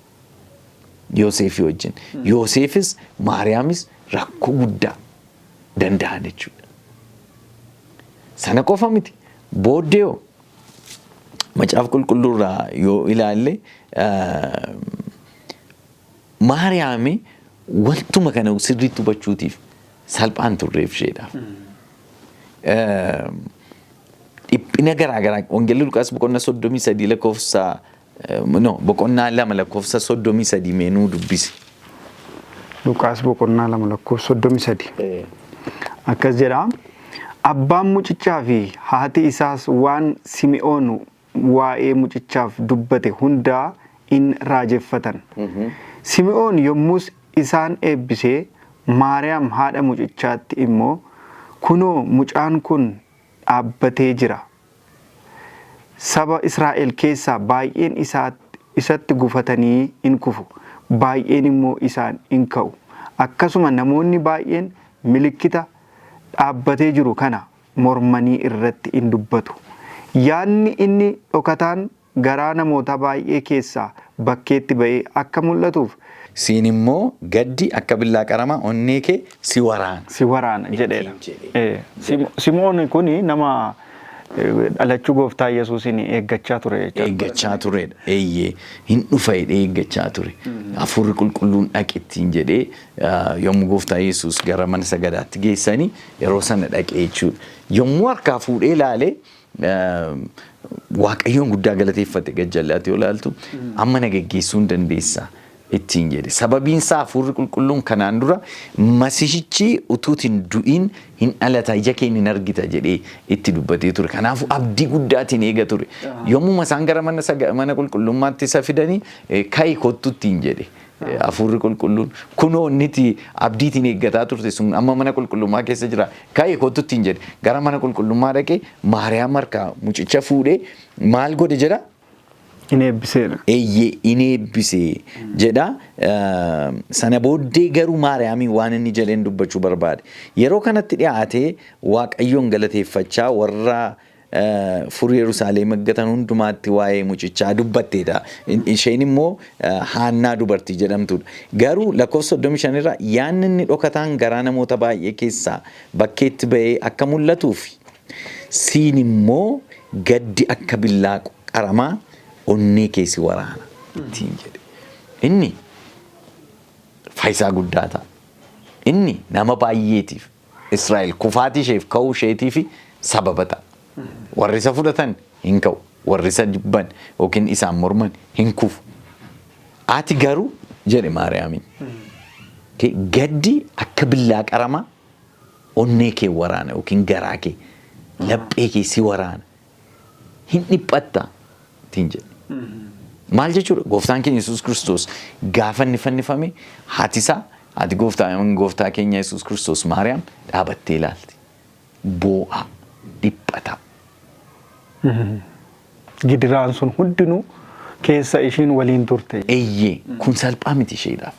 Yoosefii wajjin. Yoosefis Maariyaamis rakkoo guddaa danda'an jechuudha. Sana qofa miti. Booddee hoo Macaafa Qulqulluurraa yoo ilaalle Maariyaami wantuma kana sirriitti hubachuutiif salphaan turreef isheedhaaf. Dhiphina garaa garaa Wangeelli Luqaas boqonnaa 33 lakkoofsa no boqonnaa 2 lakkoofsa 33 mee nuu dubbisi. Luqaas boqonnaa 2 lakkoofsa 33. Akkas jedha. Abbaan mucichaa fi haati isaas waan Simi'oon waa'ee mucichaaf dubbate hundaa in raajeffatan. Simi'oon yommus isaan eebbisee, Maariyaam haadha mucichaatti immoo, Kunoo, mucaan kun dhaabbatee jira, saba Israa'el keessaa baay'een isatti gufatanii in kufu, baay'een immoo isaan in ka'u, akkasuma namoonni baay'een milikkita dhaabbatee jiru kana mormanii irratti in dubbatu. Yaadni inni dhokataan garaa namoota baay'ee keessaa bakkeetti ba'ee akka mul'atuuf, Siin immoo gaddi akka billaa qaramaa onnee kee si waraana. Si waraana jedheera. Ittiin jedhe. Simoon kun nama dhalachuu gooftaa Yesuusiin eeggachaa ture jechuudha. Eeggachaa turedha. Eeyyee hin dhufa jedhee eeggachaa ture. Hafuurri qulqulluun dhaqi ittiin jedhee yommuu gooftaa Yesuus gara mana sagadaatti geessanii yeroo sana dhaqee jechuudha. Yommuu harkaa fuudhee ilaalee Waaqayyoon guddaa galateeffate gajjallaatti yoo ilaaltu amma na geggeessuu hin dandeessa ittiin jedhe. Sababiin isaa hafuurri qulqulluun kanaan dura masihichi utuutiin du'in hin dhalata ija keen hin argita jedhee itti dubbatee ture. Kanaafuu abdii guddaatiin eega ture. Yommuu isaan gara mana qulqullummaatti isa fidanii ka'i kottu ittiin jedhe. Hafuurri qulqulluun kunoo inniti abdiitiin eeggataa turte sun amma mana qulqullummaa keessa jira. Ka'i kottu ittiin jedhe. Gara mana qulqullummaa dhaqee Maariyaam harkaa mucicha fuudhee maal godhe jedha? In eebbiseedha. Eeyyee, in eebbisee jedha. Sana booddee garuu Maariyaamiin waan inni jedheen dubbachuu barbaade. Yeroo kanatti dhiyaatee Waaqayyoon galateeffachaa warra furii Yerusaalem eeggatan hundumaatti waa'ee mucichaa dubbatteedha. Isheen immoo Haannaa dubartii jedhamtudha. Garuu lakkoofsa 35 irra yaanni inni dhokataan garaa namoota baay'ee keessaa bakkeetti ba'ee akka mul'atuuf, siin immoo gaddi akka billaa qaramaa onnee kee si waraana ittiin jedhe. Inni faayisaa guddaa ta'a. Inni nama baay'eetiif, Israa'el kufaatii isheef ka'uu isheetiif sababa ta'a. Warri isa fudhatan hin ka'u. Warri isa jibban yookiin isaan morman hin kufu. Ati garuu, jedhe Maariyaamiin, gaddi akka billaa qaramaa onnee kee waraana yookiin garaa kee, laphee kee si waraana. Hin dhiphatta ittiin jedhe. Maal jechuudha? Gooftaan keenya Yesuus Kiristoos gaafa inni fannifame, haati isaa, haati gooftaa keenya Yesuus Kiristoos Maariyaam dhaabattee ilaalti. Boo'aa, dhiphataa. Gidiraan sun hundinuu keessa ishiin waliin turte. Eeyyee, kun salphaa miti isheedhaaf.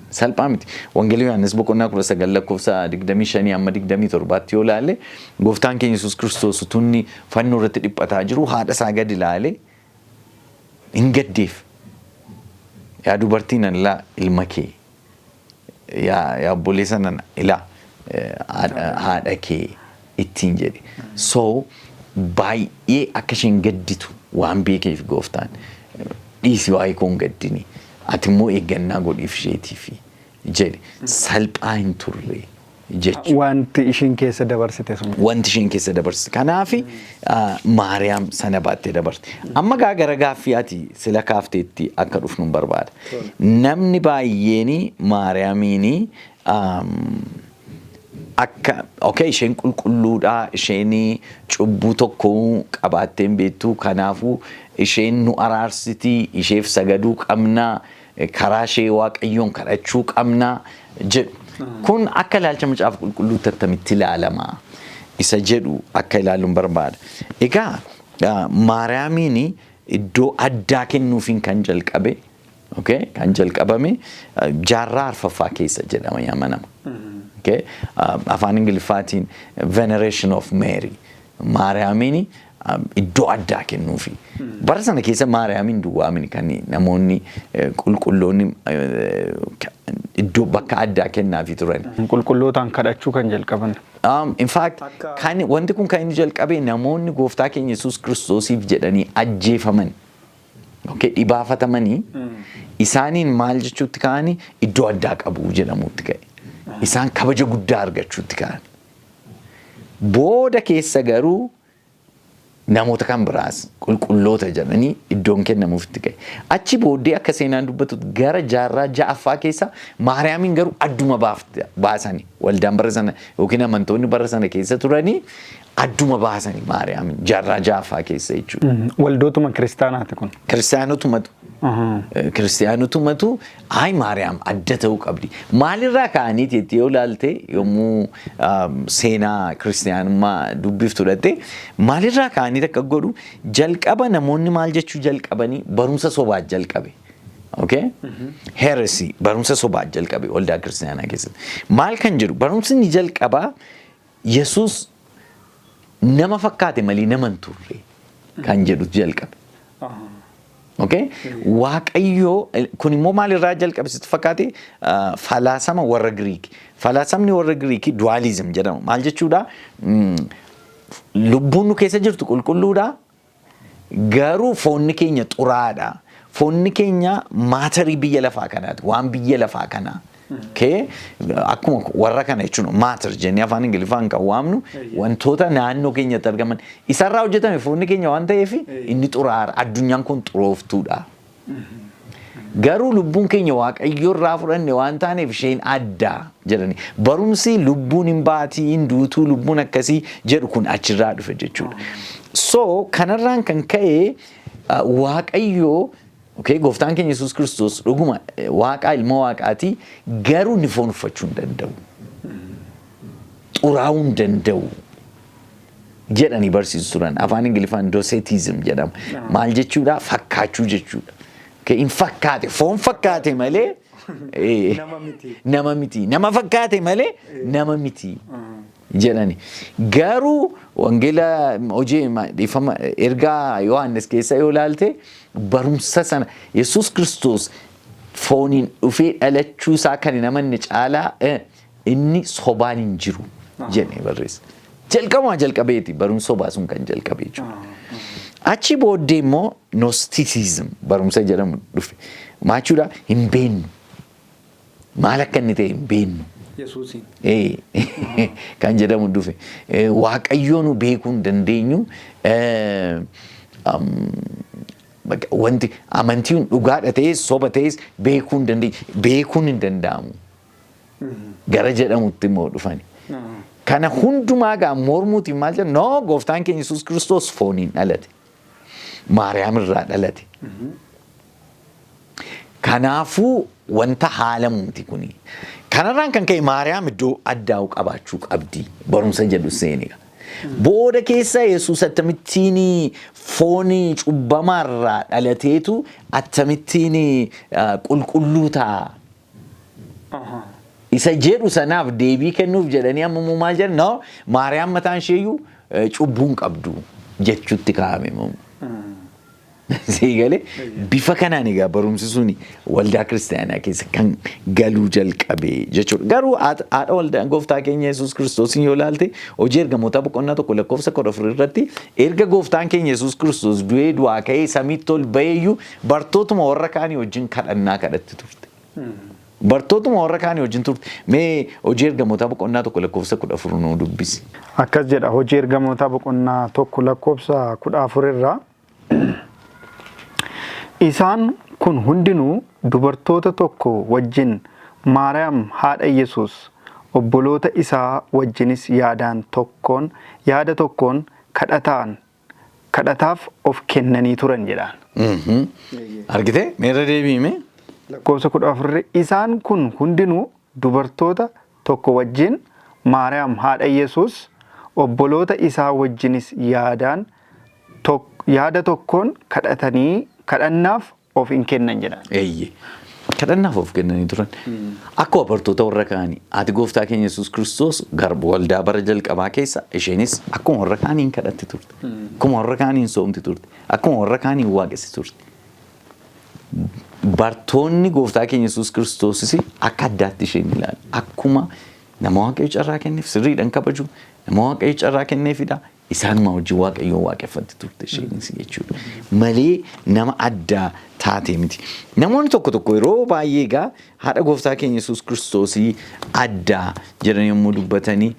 Salphaa miti. Wangeelii Yohaannis boqonnaa 19 lakkoofsa 25 hamma 27tti yoo ilaalle, gooftaan keenya Yesuus Kiristoos utuu inni fannoo irratti dhiphataa jiru haadha isaa gadi ilaale, hin gaddeef. "Yaa dubartii nan, ilaa ilma kee. Yaa obboleessa nan, ilaa haadha kee" ittiin jedhe. So baay'ee akka isheen gadditu waan beekeef gooftaan, "Dhiisi, waa'ee koo hin gaddini. Ati immoo eeggannaa godhiif isheetiif" jedhe. Salphaa hin turre jechuudha. Wanti ishiin keessa dabarsite sun. Wanti isheen keessa dabarsite. Kanaaf Maariyaam sana baattee dabarte. Amma gaa gara gaaffii ati sila kaafteetti akka dhufnu hin barbaada. Namni baay'een Maariyaamiin akka, okay, isheen qulqulluudha, isheen cubbuu tokko qabaattee hin beektu, kanaafuu isheen nu araarsitii, isheef sagaduu qabnaa, karaa ishee Waaqayyoon kadhachuu qabnaa jedhu. Kun akka ilaalcha Macaafa Qulqulluutti attamitti ilaalama isa jedhu akka ilaaluun barbaada. Egaa Maariyaamiin iddoo addaa kennuufiin kan jalqabe, okay, kan jalqabame jaarraa arfaffaa keessa jedhama amanama. Okay? Afaan Ingiliffaatiin veneration of Mary. Maariyaamiin iddoo addaa kennuufi. Bara sana keessa Maariyaamiin duwwaamin kan namoonni qulqulloonni iddoo bakka addaa kennaafii turan. Qulqullootaan kadhachuu kan jalqaban. In fact, kan, wanti kun kan inni jalqabe namoonni gooftaa keenya Yesuus Kiristoosiif jedhanii ajjeefaman. Okay, dhibaafatamanii isaaniin maal jechuutti ka'anii, iddoo addaa qabu jedhamuutti ka'e. Isaan kabaja guddaa argachuutti ka'an. Booda keessa garuu namoota kan biraas qulqulloota jedhanii iddoon kennamuufitti ka'e. Achi booddee akka seenaan dubbatu gara jaarraa ja'affaa keessa Maariyaamiin garuu adduma baasanii, waldaan bara sana yookiin amantoonni bara sana keessa turanii adduma baasanii Maariyaamiin jaarraa ja'affaa keessa jechuudha. Waldootuma kiristaanaati kun. Kiristaanotumatu. Kiristaanotumatu ay Maariyaam adda ta'uu qabdi. Maalirraa ka'aniiti jettee yoo ilaalte, yommuu seenaa kiristaanummaa dubbiftu fudhatte, maalirraa ka'anii akka godhu jalqaba, namoonni maal jechuu jalqabanii, barumsa sobaa jalqabe. Okay? Heresy, barumsa sobaa jalqabe waldaa kiristaanaa keessatti. Maal kan jedhu barumsi inni jalqabaa, Yesuus nama fakkaate malee nama hin turre kan jedhutu jalqabe. Okay? Waaqayyoo kun immoo maalirraa jalqabe sitti fakkaate? Falaasama warra Giriik. Falaasamni warra Giriikii dualism jedhama. Maal jechuudha? Lubbuun nu keessa jirtu qulqulluudha. Garuu foonni keenya xuraadha. Foonni keenya matter biyya lafaa kanaati. Waan biyya lafaa kanaa. Okay? Akkuma warra kana jechuun matter jennee afaan Ingiliffaan kan waamnu wantoota naannoo keenyatti argaman isarraa hojjetame foonni keenya waan ta'eef inni xuraara. Addunyaan kun xurooftuudha. Garuu lubbuun keenya Waaqayyo irraa fudhanne waan taaneef isheen addaa jedhani. Barumsi lubbuun hin baatii, hin duutuu, lubbuun akkasii jedhu kun achirraa dhufe jechuudha. So kanarraan kan ka'e Waaqayyo, okay, gooftaan keenya Yesuus Kiristoos dhuguma Waaqaa, ilma Waaqaati, garuu ni foon uffachuu hin danda'u. Xuraa'uu hin danda'u. Jedhanii barsiisu turan. Afaan Ingiliffaan Docetism jedhama. Maal jechuudha? Fakkaachuu jechuudha. Hin fakkaate, foon fakkaate malee Nama miti. Nama miti. Nama fakkaate malee nama miti jedhani. Garuu wangeela hojii dhiifama ergaa Yohaannis keessa yoo ilaalte, barumsa sana Yesuus Kiristoos fooniin dhufee dhalachuu isaa kan hin amanne caalaa inni sobaan hin jiru jedhee barreessa. Jalqabumaa jalqabeeti barumsa sobaa sun kan jalqabe jechuudha. Achi booddee immoo Gnosticism barumsa jedhamu dhufe. Maal jechuudha? Hin beennu. Maal akka inni ta'e hin beennu. Yesuusiin. Kan jedhamu dhufe. Waaqayyoo nu beekuu hin dandeenyu. Wanti amantiin dhugaadha ta'es soba ta'es beekuu hin dandeenyu. Beekuun hin danda'amu. Gara jedhamutti immoo dhufani. Kana hundumaa gaa mormuutiin maal jedhu? No, gooftaan keenya Yesuus Kiristoos fooniin dhalate. Maariyaam irraa dhalate. Kanaafuu wanta haalamu miti kuni. Kanarraan kan ka'e Maariyaam iddoo addaa'u qabaachuu qabdi barumsa jedhu seeniga. Booda keessa Yesuus akkamittiin foon cubbamaarraa dhalateetu akkamittiin qulqulluu ta'a? Isa jedhu sanaaf deebii kennuuf jedhanii amma immoo maal jedhan? No, Maariyaam mataan isheeyyuu cubbuu hin qabdu jechuutti kaa'ame immoo. Sii galee? Bifa kanaan egaa barumsi suni waldaa kiristaanaa keessa kan galuu jalqabe jechuudha. Garuu haadha waldaa gooftaa keenya Yesuus Kiristoosiin yoo ilaalte, hojii ergamootaa boqonnaa 1 lakkoofsa 14 irratti, erga gooftaan keenya Yesuus Kiristoos du'ee du'aa ka'ee samiitti ol ba'eeyyuu bartootuma warra kaanii wajjin kadhannaa kadhatti turte. Bartootuma warra kaanii wajjin turte. Mee hojii ergamootaa boqonnaa 1 lakkoofsa 14 nuu dubbisi. Akkas jedha, hojii ergamootaa boqonnaa 1 lakkoofsa 14 irraa. Isaan kun hundinuu dubartoota tokko wajjin, Maariyaam haadha Yesuus, obboloota isaa wajjinis yaadaan tokkoon yaada tokkoon kadhataan kadhataaf of kennanii turan jedhaan. Argitee? Meerra deebi'ime? Lakkoofsa 14, isaan kun hundinuu dubartoota tokko wajjin, Maariyaam haadha Yesuus, obboloota isaa wajjinis yaadaan yaada tokkoon kadhatanii kadhannaaf of hin kennan jedhan. Eeyyee. Kadhannaaf of kennanii turan. Akkuma bartoota warra kaanii, haati gooftaa keenya Yesuus Kiristoos garba waldaa bara jalqabaa keessa isheenis akkuma warra kaaniin kadhatti turte. Akkuma warra kaaniin soomti turte. Akkuma warra kaaniin waaqessi turte. Bartoonni gooftaa keenya Yesuus Kiristoosis akka addaatti isheen ilaalu. Akkuma nama Waaqayyo carraa kenneef sirriidhaan kabaju, nama Waaqayyo carraa kenneefidha. Isaanuma wajjin Waaqayyoon waaqeffatti turte isheenis jechuudha. Malee nama addaa taate miti. Namoonni tokko tokko yeroo baay'ee egaa haadha gooftaa keenya Yesuus Kiristoosii addaa jedhan yommuu dubbatanii,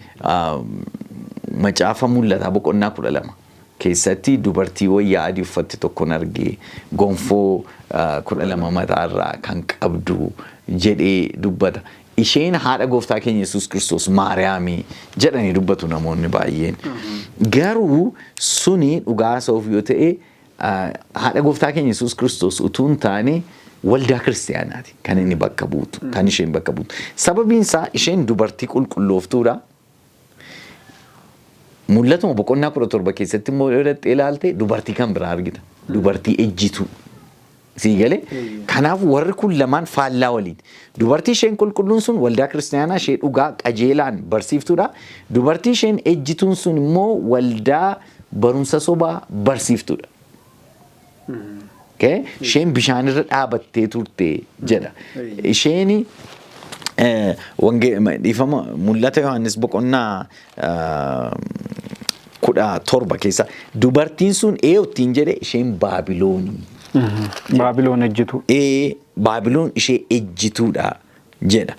macaafa mul'ataa boqonnaa 12 keessatti dubartii wayyaa adii uffatte tokkon argee, gonfoo 12 mataarraa kan qabdu jedhee dubbata. Isheen haadha gooftaa keenya Yesuus Kiristoos Maariyaamii jedhanii dubbatu namoonni baay'een. Garuu suni dhugaa haasa'uuf yoo ta'e, haadha gooftaa keenya Yesuus Kiristoos utuu hin taane waldaa kiristaanaati kan inni bakka buutu, kan isheen bakka buutu. Sababiin isaa isheen dubartii qulqullooftuudha. Mul'atuma boqonnaa 17 keessatti immoo yoo dhattee ilaalte dubartii kan biraa argita. Dubartii ejjituu. Sii galee? Kanaaf warri kun lamaan faallaa waliin. Dubartii isheen qulqulluun sun waldaa kiristaanaa ishee dhugaa qajeelaan barsiiftuudha. Dubartii isheen ejjituun sun immoo waldaa barumsa sobaa barsiiftuudha. Okay? Isheen bishaanirra dhaabattee turte jedha. Isheen dhiifama, mul'ata Yohaannis boqonnaa 17 keessa dubartiin sun eeyottiin jedhe, isheen Baabiloonii. Baabiloon ejjitu. Baabiloon ishee ejjituudha jedha.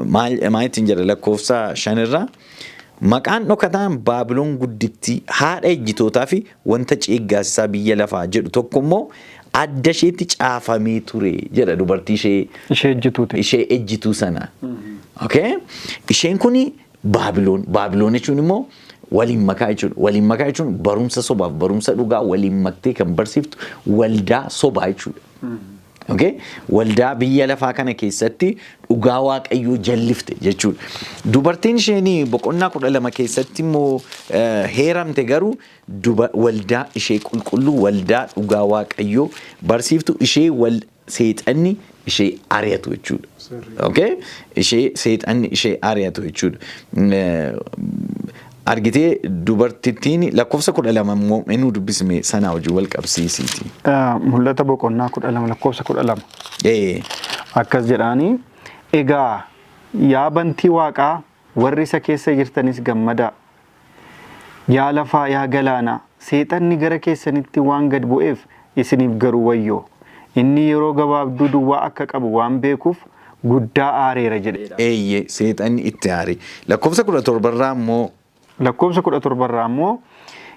Maal maal ittiin jedha lakkoofsa 5rraa? Maqaan dhokataan Baabiloon guddittii, haadha ejjitootaa fi wanta ceeggaasisaa biyya lafaa jedhu tokko immoo adda isheetti caafamee ture jedha dubartii ishee Ishee ejjituuti. Ishee ejjituu sana. Okay? Isheen kuni Baabiloon. Baabiloon jechuun immoo waliin makaa jechuudha. Waliin makaa jechuun barumsa sobaaf barumsa dhugaa waliin maktee kan barsiiftu waldaa sobaa jechuudha. Okay? Waldaa biyya lafaa kana keessatti dhugaa Waaqayyoo jallifte jechuudha. Dubartiin isheen boqonnaa 12 keessatti immoo heeramte garuu waldaa ishee qulqulluu, waldaa dhugaa Waaqayyoo barsiiftu, ishee wal seexanni ishee ari'atu jechuudha. Okay? Ishee seexanni ishee ari'atu jechuudha. Argitee, dubartittiin lakkoofsa 12 immoo inuu dubbisme sanaa hojii wal qabsiisiiti. Mul'ata boqonnaa 12 lakkoofsa 12. Akkas jedhaanii: "Egaa yaa bantii waaqaa, warri isa keessa jirtanis gammadaa. Yaa lafaa, yaa galaanaa, seexanni gara keessanitti waan gad bu'eef isiniif garuu wayyoo. Inni yeroo gabaabduu duwwaa akka qabu waan beekuuf guddaa aareera" jedheedha. Eeyyee, seexanni itti aare. Lakkoofsa 17rraa immoo? Lakkoofsa 17rraa immoo,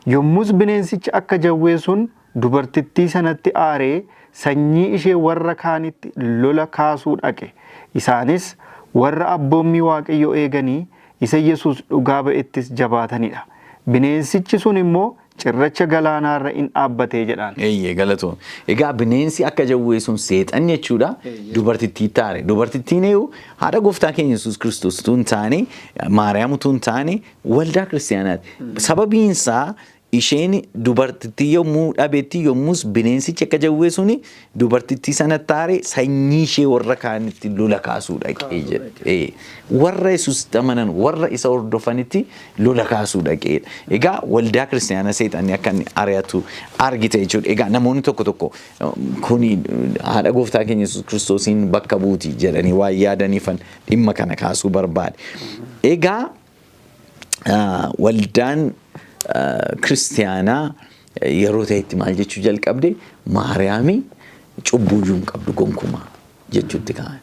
"Yommus bineensichi akka jawwee sun dubartittii sanatti aaree sanyii ishee warra kaanitti lola kaasuu dhaqe. Isaanis warra abboommii Waaqayyoo eeganii isa Yesuus dhugaa ba'ettis jabaatanidha. Bineensichi sun immoo cirracha galaanaarra in dhaabbatee" jedhaan. Eeyyee, galatoom. Egaa bineensi akka jawwee sun seexanni jechuudha. Dubartittii taare. Dubartittiin eeyu haadha gooftaa keenya Yesuus Kiristoos utuu hin taane, Maariyaam utuu hin taane, waldaa kiristaanaati. Sababiin isaa isheen dubartittii yommuu dhabetti, yommus bineensichi akka jawwee suni dubartittii sana taare sanyii ishee warra kaanitti lola kaasuu dhaqee jedhe. Warra Yesuusitti amanan, warra isa hordofanitti lola kaasuu dhaqeedha. Egaa waldaa kiristaanaa seexanni akka inni ari'atu argite jechuudha. Egaa namoonni tokko tokko kuni haadha gooftaa keenya Yesuus Kiristoosiin bakka buuti jedhanii waan yaadaniifan dhimma kana kaasuu barbaade. Egaa waldaan kiristaanaa yeroo ta'etti maal jechuu jalqabde? Maariyaami cubbuyyuu hin qabdu gonkumaa jechuutti ka'an.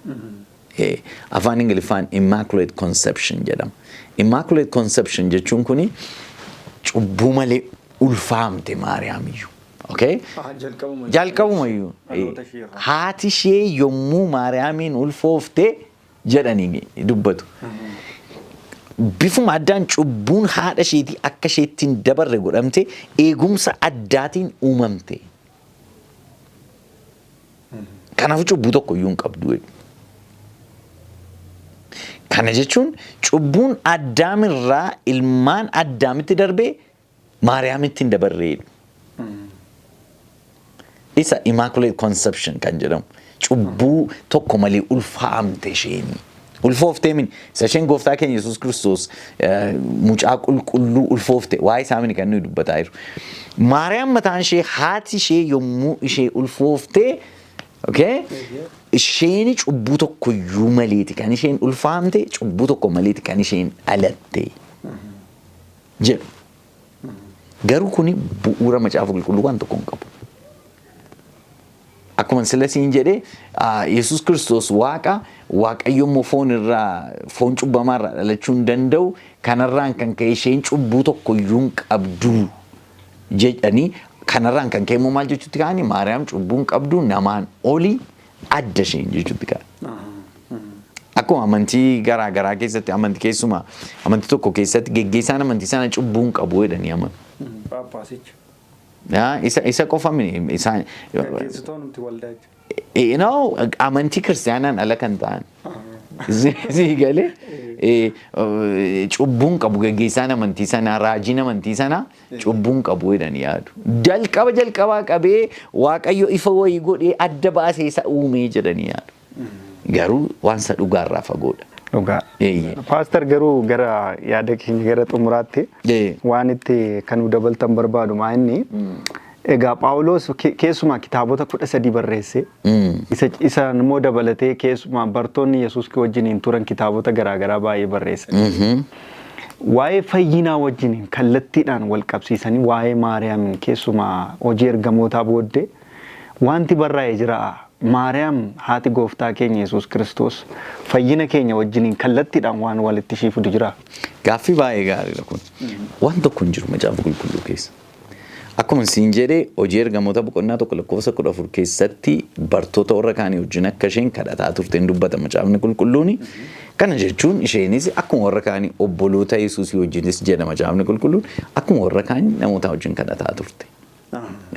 Afaan Ingiliffaan Immaculate Conception jedhama. Immaculate Conception jechuun kuni cubbuu malee ulfaamte Maariyaamiyyuu. Okay? Jalqabumayyuu. Haati ishee yommuu Maariyaamiin ulfoofte jedhanii dubbatu. Bifuma addaan cubbuun haadha isheetii akka isheetti hin dabarre godhamte, eegumsa addaatiin uumamte. Kanaaf cubbuu tokko iyyuu hin qabdu. Kana jechuun cubbuun Addaamirraa ilmaan Addaamitti darbee Maariyaamitti hin dabarreedha. Isa Immaculate Conception kan jedhamu. Cubbuu tokko malee ulfaamte isheen. Ulfooftee mini. Isa isheen gooftaa keenya Yesuus Kiristoos mucaa qulqulluu ulfoofte waa'ee isaa mini kan nuyi dubbataa jiru. Maariyaam mataan ishee, haati ishee yommuu ishee ulfooftee, okay? Isheen cubbuu tokko iyyuu maleeti kan isheen ulfaamte, cubbuu tokko maleeti kan isheen dhalatte jedhu. Garuu kuni bu'uura macaafa qulqulluu waan tokko hin qabu. Akkuma sila siin jedhee, Yesuus Kiristoos Waaqa, Waaqayyo immoo foon irraa, foon cubbamaa irraa dhalachuu hin danda'u. Kanarraan kan ka'e isheen cubbuu tokko iyyuu hin qabdu jedhanii, kanarraan kan ka'e immoo maal jechuutti ka'anii, Maariyaam cubbuu hin qabdu, namaan olii, adda isheen jechuutti ka'an. Akkuma amantii garaa garaa keessatti, amantii keessumaa amantii tokko keessatti geggeessaan amantii sana cubbuu hin qabu jedhanii amanu. Paappaasicha. Isa qofa mini isaan. Gaggeessitoonni waldaa jechuudha. Amantii kiristaanaan ala kan ta'an. Si galee, cubbuun qabu gaggeessaan amantii sanaa, raajiin amantii sanaa cubbuun qabu jedhanii yaadu. Jalqaba jalqabaa qabee Waaqayyo ifa wayii godhee adda baasee isa uumee jedhanii yaadu. Garuu waan isa dhugaarraa fagoodha. Dhugaa. Eeyyee. Pastor, garuu gara yaada keenya gara xumuraatti waan itti kan nu dabaltan barbaadu maa inni, egaa Phaawulos keessumaa kitaabota 13 barreesse. Isa immoo dabalatee keessumaa bartoonni Yesuus wajjiniin turan kitaabota garaagaraa baay'ee barreessan. Waa'ee fayyinaa wajjiniin kallattiidhaan wal qabsiisanii waa'ee Maariyaamiin keessumaa hojii ergamootaa booddee wanti barraa'e jira. Maariyaam haati gooftaa keenya Yesuus Kiristoos fayyina keenya wajjiniin kallattiidhaan waan walitti ishii fidu jira. Gaaffii baay'ee gaariidha kun. Waan tokko hin jiru macaafa qulqulluu keessa. Akkuma siin jedhee, hojii ergamoota boqonnaa 1 lakkoofsa 14 keessatti bartoota warra kaanii wajjin akka isheen kadhataa turte hin dubbata macaafni qulqulluuni. Kana jechuun isheenis akkuma warra kaanii, obboloota Yesuusii wajjinis jedha macaafni qulqulluun, akkuma warra kaanii namoota wajjin kadhataa turte.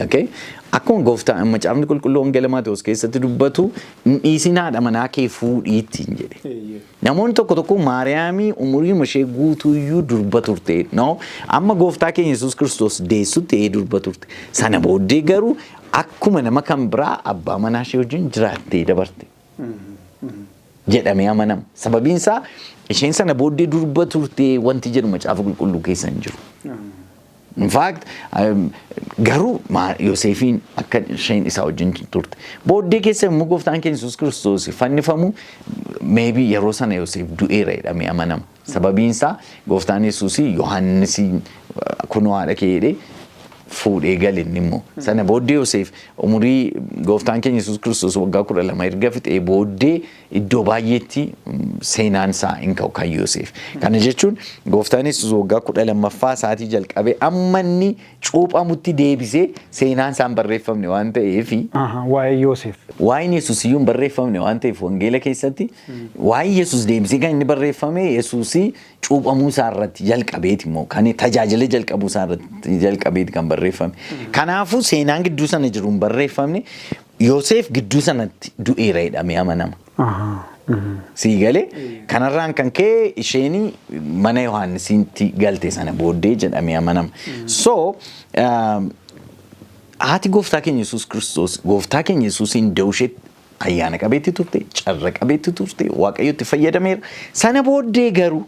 Okay? Akkuma gooftaa Macaafni Qulqulluu Wangeela Maatewos keessatti dubbatu, "Hin dhiisin, haadha manaa kee fuudhiittiin" jedhe. Namoonni tokko tokko Maariyaamii umurii ishee guutuuyyuu durba turte. No, amma gooftaa keenya Yesuus Kiristoos deessutti durba turte. Sana booddee garuu akkuma nama kan biraa abbaa manaa ishee wajjin jiraattee dabarte jedhamee amanama. Sababiin isaa isheen sana booddee durba turte wanti jedhu Macaafa Qulqulluu keessa hin jiru. In fact, garuu Yoseefiin akka isheen isaa wajjin turte. Booddee keessa immoo gooftaan keenya Yesuus Kiristoos fannifamu, maybe yeroo sana Yoseef du'eera jedhamee amanama. Sababiin isaa gooftaan Yesuus Yohaannis "Kunoo haadha kee" jedhee fuudhee gale inni immoo. Sana booddee Yoseef umurii gooftaan keenya Yesuus Kiristoos waggaa 12 erga fixee booddee iddoo baay'eetti seenaan isaa hin ka'u kan Yoseef. Kana jechuun gooftaan Yesuus waggaa 12ffaa isaatii jalqabee amma inni cuuphamutti deebisee seenaan isaa hin barreeffamne waan ta'eefi. Waa'ee Yoosef. Waa'een Yesuus iyyuu hin barreeffamne waan ta'eef, wangeela keessatti waa'ee Yesuus deebisee kan inni barreeffame Yesuus cuuphamuu isaa irratti jalqabeeti immoo kan tajaajila jalqabuu isaa irratti jalqabeeti kan barreeffame. Kanaafuu seenaan gidduu sana jiru hin barreeffamne. Yoosef gidduu sanatti du'eera jedhamee amanama. Sii galee? Kanarraan kan ka'e isheen mana Yohaannisitti galte sana booddee jedhamee amanama. So haati gooftaa keenya Yesuus Kiristoos gooftaa keenya Yesuusiin da'uu isheetti ayyaana qabeetti turte, carra qabeetti turte, Waaqayyotti fayyadameera. Sana booddee garuu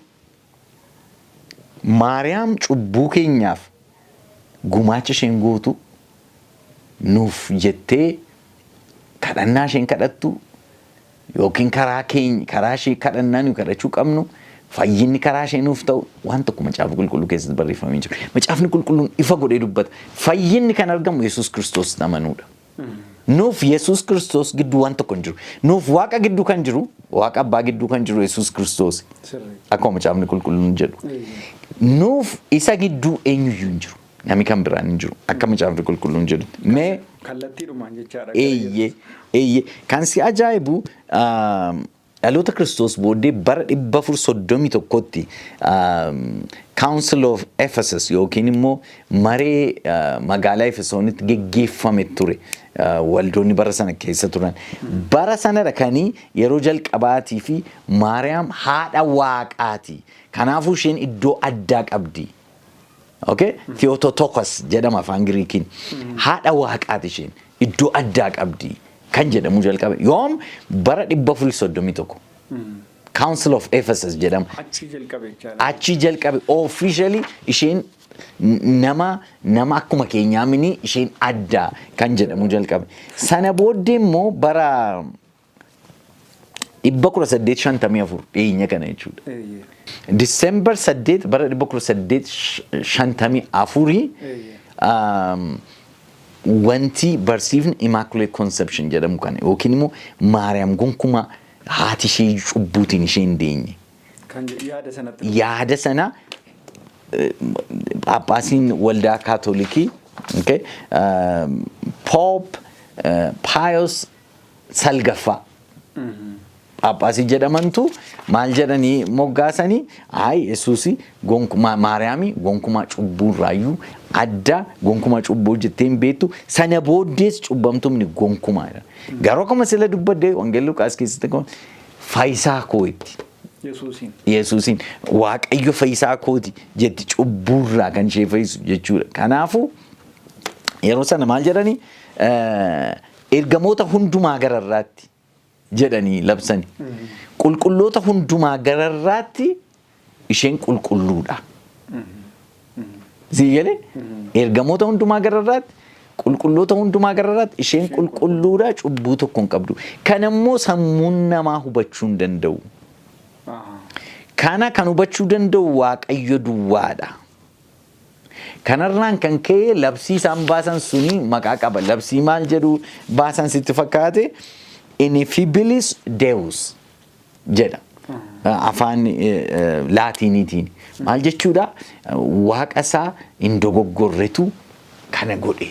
Maariyaam cubbuu keenyaaf gumaacha isheen gootu, nuuf jettee kadhannaa isheen kadhattu yookiin karaa keenya, karaa ishee kadhannaa nuyi kadhachuu qabnu, fayyinni karaa ishee nuuf ta'u waan tokko Macaafa Qulqulluu keessatti barreeffamee jiru. Macaafni Qulqulluun ifa godhee dubbata. Fayyinni kan argamu Yesuus Kiristoos amanuudha. Nuuf Yesuus Kiristoos gidduu waan tokko hin jiru. Nuuf Waaqa gidduu kan jiru, Waaqa Abbaa gidduu kan jiru Yesuus Kiristoos. Akkuma Macaafni Qulqulluun jedhu. Nuuf isa gidduu eenyuyyuu hin jiru. Namni kan biraan hin jiru. Akka Macaafni Qulqulluun jedhutti. Mee Kallattiidhumaan jechaadha. Eeyyee. Kan si ajaa'ibu, dhaloota Kiristoos booddee bara 431tti Council of Ephesus yookiin immoo maree magaalaa Efesoonitti geggeeffame ture. Waldoonni bara sana keessa turan. Bara sanadha kanii yeroo jalqabaatii fi Maariyaam haadha Waaqaati. Kanaafuu isheen iddoo addaa qabdi. Okay? Theotokos jedhama afaan Giriikiin. Haadha Waaqaati isheen. Iddoo addaa qabdi kan jedhamu jalqabe. Yoom? Bara 431. Council of Ephesus jedhama. Achii jalqabe jechaadha. Achi jalqabe officially isheen nama akkuma keenyaa mini, isheen addaa kan jedhamu jalqabe. Sana booddee immoo bara 1854, dhiyeenya kana jechuudha. December 8 bara 1854 wanti barsiifni Immaculate Conception jedhamu kana yookiin immoo Maariyaam gonkumaa haati ishee cubbuutiin ishee hin deenye. Kan yaada sanatti. Yaada sana Phaaphaasiin waldaa Kaatolikii, okay, Pope Pius salgaffaa Phaaphaasii jedhamantu maal jedhanii moggaasanii, ay Yesuusi gonkumaa, Maariyaamii gonkumaa cubbuurraayyuu adda, gonkumaa cubbuu hojjettee hin beektu, sana booddees cubbamtumni gonkumaa. Garuu akkuma sila dubbadde Wangeelli Luqaas keessatti akkuma fayyisaa koo itti. Yesuusiin. Yesuusiin "Waaqayyo fayyisaa kooti" jetti, cubbuurraa kan ishee fayyisu jechuudha. Kanaafuu yeroo sana maal jedhanii, ergamoota hundumaa gararraatti jedhanii labsani. Qulqulloota hundumaa gararraatti isheen qulqulluudha. Sii galee? Ergamoota hundumaa gararraatti, qulqulloota hundumaa gararraatti isheen qulqulluudha, cubbuu tokko hin qabdu. Kanammoo sammuun namaa hubachuu hin danda'u. Kana kan hubachuu danda'u Waaqayyo duwwaadha. Kanarraan kan ka'e labsii isaan baasan suni maqaa qaba. Labsii maal jedhu baasan sitti fakkaate? Ineffabilis Deus jedha. Afaan Laatiiniitiin. Maal jechuudha? Waaqa isaa hin dogoggorretu kana godhe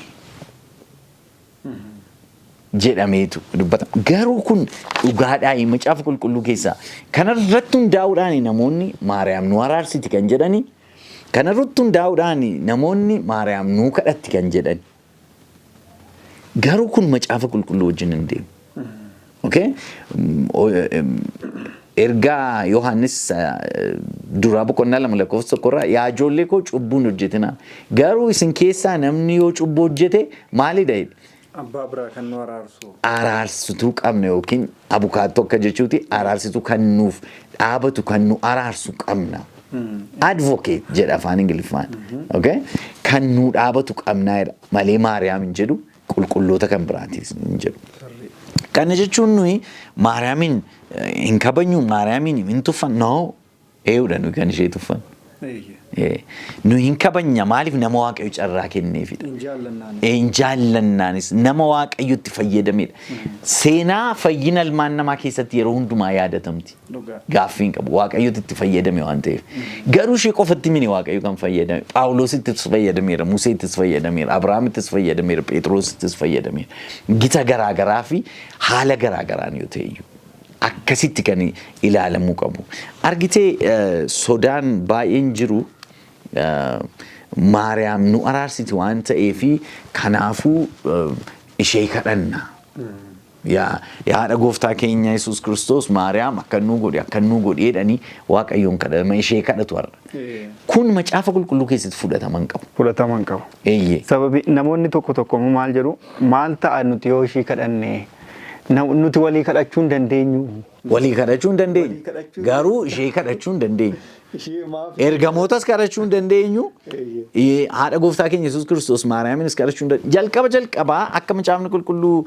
jedhameetu dubbatama. Garuu kun dhugaadhaa Macaafa Qulqulluu keessaa. Kanarratti hundaa'uudhaan namoonni Maariyaam nu araarsiti kan jedhani. Kanarratti hundaa'uudhaan namoonni Maariyaam nuu kadhatti kan jedhani. Garuu kun macaafa qulqulluu wajjin hin deemu. Okay? Ergaa Yohaannis duraa boqonnaa 2 lakkoofsa 1 irraa, yaa ijoollee koo, cubbuu hin hojjetinaa. Garuu isin keessaa namni yoo cubbuu hojjete maalidha jedhe? Abbaa biraa kan nu araarsu. Araarsituu qabna yookiin abukaattoo akka jechuuti, araarsituu kan nuuf dhaabatu, kan nu araarsu qabna. Advocate jedha afaan Ingiliffaan. Okay? Kan nu dhaabatu qabnaa jedha malee Maariyaam hin jedhu, qulqulloota kan biraatis hin jedhu. Kana jechuun nuyi Maariyaamin hin kabajnu, Maariyaamiin hin tuffan. No, eeyuudha nuyi kan ishee tuffan. Nu hin kabajna, maaliif? Nama Waaqayyo carraa kenneefidha. Hin jaallannaanis. Hin jaallannaanis nama Waaqayyotti fayyadamedha. Seenaa fayyina ilmaan namaa keessatti yeroo hundumaa yaadatamti. Gaaffii hin qabu. Waaqayyotti itti fayyadame waan ta'eef. Garuu ishee qofatti mini Waaqayyo kan fayyadame. Phaawulosittis fayyadameera, Museettis fayyadameera, Abrahamittis fayyadameera, Phexrosittis fayyadameera. Gita garaa garaa fi haala garaa garaan yoo ta'e iyyuu. Akkasitti kan ilaalamuu qabu. Argitee, sodaan baay'een jiru Maariyaam nu araarsiti waan ta'eefi kanaafuu ishee kadhanna. Yaa haadha gooftaa keenya Yesuus Kiristoos Maariyaam, akka nuu godhi, akka nuu godhi jedhanii Waaqayyoon kadhatama ishee kadhatu har'a. Kun macaafa qulqulluu keessatti fudhatama hin qabu. Fudhatama hin qabu. Eeyyee. Sababi namoonni tokko tokko immoo maal jedhu? Maal ta'a nuti yoo ishii kadhanne? Nuti walii kadhachuu hin dandeenyu. Walii kadhachuu hin dandeenyu. Walii kadhachuu Garuu ishee kadhachuu hin dandeenyu. Ishee maaf? Ergamootas kadhachuu hin dandeenyu. Haadha gooftaa keenya Yesuus Kiristoos Maariyaaminis kadhachuu hin dandeenyu. Jalqaba jalqabaa akka macaafni qulqulluu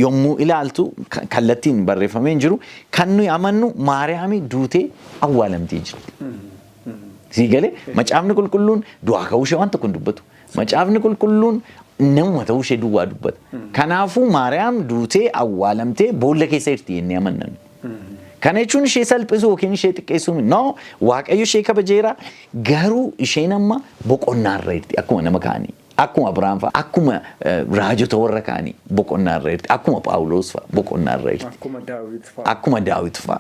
yommuu ilaaltu kallattiin barreeffamee hin jiru. Kan nuyi amannu Maariyaami duutee awwaalamtee jirti. Sii galee, macaafni qulqulluun du'aa ka'uu ishee waan tokko hin dubbatu. Macaafni qulqulluun namuma ta'uu ishee duwwaa dubbata. Kanaafuu Maariyaam duutee awwaalamtee boolla keessa jirti jennee amanna. Kana jechuun ishee salphisuu yookiin ishee xiqqeessuu miti. No, Waaqayyo ishee kabajeera, garuu isheen amma boqonnaarra jirti akkuma nama kaanii. Akkuma Abiraam fa'a, akkuma raajota warra kaanii boqonnaarra jirti. Akkuma Phaawulos fa'a boqonnaarra jirti. Akkuma Daawit fa'a. Akkuma Daawit fa'a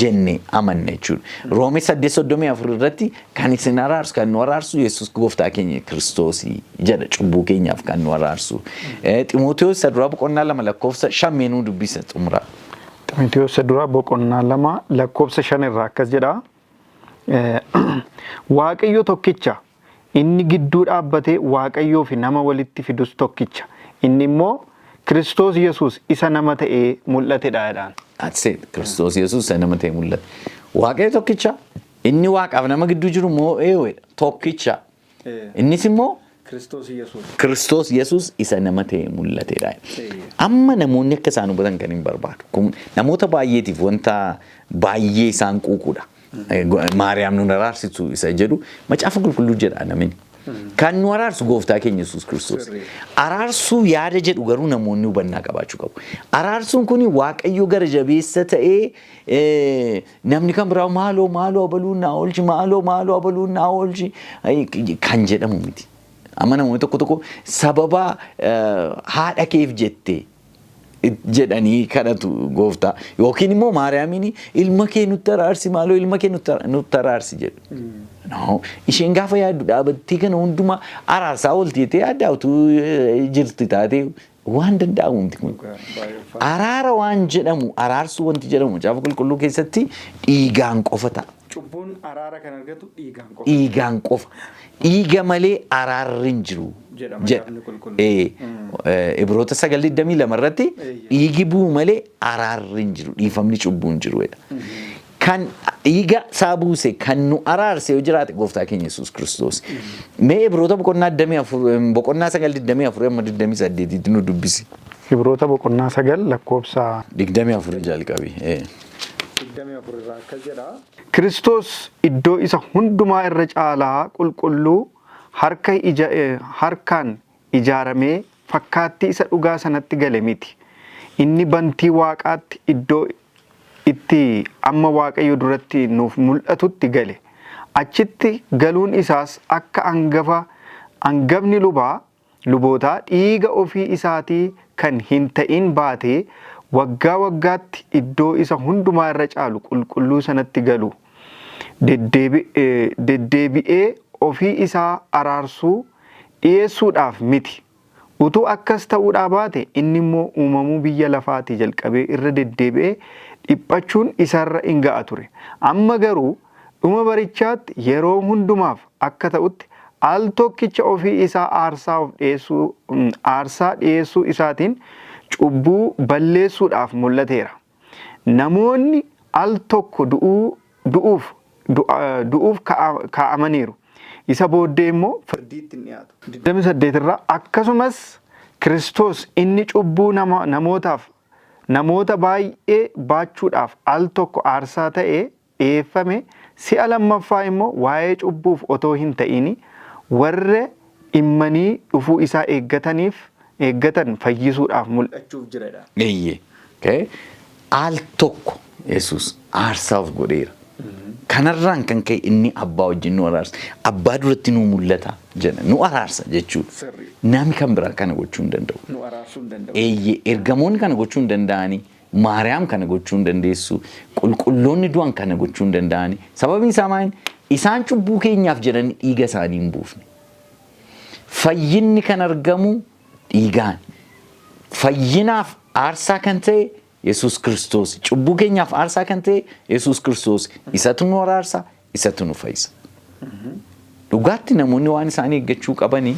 jennee amanna jechuudha. Roomee 8:34 irratti kan isin araarsu, kan nu araarsu Yesuus gooftaa keenya Kiristoosii jedha, cubbuu keenyaaf kan nu araarsu. Ximootewoos isa duraa boqonnaa 2 lakkoofsa 5 meenuu dubbisa xumuraa. Ximotewos isa duraa boqonnaa 2 lakkoofsa 5 irraa akkas jedha. Waaqayyo tokkicha, inni gidduu dhaabbatee Waaqayyoo fi nama walitti fidus tokkicha. Inni immoo Kiristoos Yesuus isa nama ta'ee mul'atedha jedhaan. That's it. Kiristoos Yesuus isa nama ta'e mul'ate. Waaqayyo tokkicha, inni Waaqaaf nama gidduu jiru immoo eenyudha? Tokkicha. Innis immoo Kiristoos Yesuus. Kiristoos Yesuus isa nama ta'e mul'atedha. Amma namoonni akka isaan hubatan kan hin barbaadu. Kun namoota baay'eetiif wanta baay'ee isaan quuqudha. Maariyaam nu araarsitu isa jedhu macaafa qulqulluu jedha namni. Kan nu araarsu gooftaa keenya Yesuus Kiristoos. Araarsuu yaada jedhu garuu namoonni hubannaa qabaachuu qabu. Araarsuun kun Waaqayyo gara jabeessa ta'ee namni kan biraa maaloo maaloo abaluun naa oolchi, maaloo maaloo abaluun naa oolchi kan jedhamu miti. Amma namoonni tokko tokko sababa haadha keef jettee jedhanii kadhatu gooftaa, yookiin immoo Maariyaamiin ilma kee nutti araarsi, maaloo ilma kee nutti araarsi jedhu. No, isheen gaafa yaaddu dhaabattee kana hundumaa araarsaa oolti jettee yaaddaa utuu jirti taatee waan danda'amu miti kun. Araara waan jedhamu, araarsuu wanti jedhamu macaafa qulqulluu keessatti dhiigaan qofa ta'a. Cubbuun araara kan argatu dhiigaan qofa. Dhiigaan qofa. Dhiiga malee araarri hin jiru. Jedha jedha. macaafni qulqulluun. Ibroota 9:22 irratti dhiigi bu'u malee araarri hin jiru, dhiifamni cubbuu hin jiru jedha. Kan dhiiga isaa buuse, kan nu araarse yoo jiraate gooftaa keenya Yesuus Kiristoos. Mee Ibroota boqonnaa 24, boqonnaa 9 24 amma 28 nu dubbisi. Ibroota boqonnaa 9 lakkoofsa 24 jalqabi. 24 irraa akkas jedha. Kiristoos iddoo isa hundumaa irra caalaa qulqulluu harka ija, harkaan ijaaramee fakkaattii isa dhugaa sanatti gale miti. Inni bantii waaqaatti iddoo itti amma Waaqayyo duratti nuuf mul'atutti gale. Achitti galuun isaas akka angafni lubaa lubootaa dhiiga ofii isaatii kan hin ta'in baatee waggaa waggaatti iddoo isa hundumaa irra caalu qulqulluu sanatti galu deddeebi'ee ofii isaa araarsuu dhi'eessuudhaaf miti. Utuu akkas ta'uudhaa baate inni immoo uumamuu biyya lafaatii jalqabee irra deddeebi'ee dhiphachuun isarra in ga'a ture. Amma garuu dhuma barichaatti yeroo hundumaaf akka ta'utti al tokkicha ofii isaa aarsaa of dhiyeessuu aarsaa dhiyeessuu isaatiin cubbuu balleessuudhaaf mul'ateera. Namoonni al tokko du'uu du'uuf du'uuf kaa'amaniiru. Isa booddee immoo firdiitti hin dhiyaatu. 28 irraa akkasumas Kiristoos inni cubbuu nama namootaaf namoota baay'ee baachuudhaaf al tokko aarsaa ta'ee dhiyeeffame si'a lammaffaa immoo waa'ee cubbuuf otoo hin ta'in warra dhimmanii dhufuu isaa eeggataniif eeggatan fayyisuudhaaf mul'achuuf jiredha. Eeyyee. Okay. Al tokko Yesuus aarsaa of godheera. Kanarraan kan ka'e inni abbaa wajjin nu araarsa. Abbaa duratti nu mul'ata jedha. Nu araarsa jechuudha. Namni kan biraa kana gochuu hin danda'u. Nu araarsuu hin danda'u. Eeyyee, ergamoonni kana gochuu hin danda'ani. Maariyaam kana gochuu hin dandeessu. Qulqulloonni du'an kana gochuu hin danda'ani. Sababiin isaa maali? Isaan cubbuu keenyaaf jedhanii dhiiga isaanii hin buufne. Fayyinni kan argamu dhiigaan. Fayyinaaf aarsaa kan ta'e Yesuus Kiristoos. Cubbuu keenyaaf aarsaa kan ta'e Yesuus Kiristoos. Isatu nu araarsa, isatu nu fayyisa. Dhugaatti namoonni waan isaan eeggachuu qabanii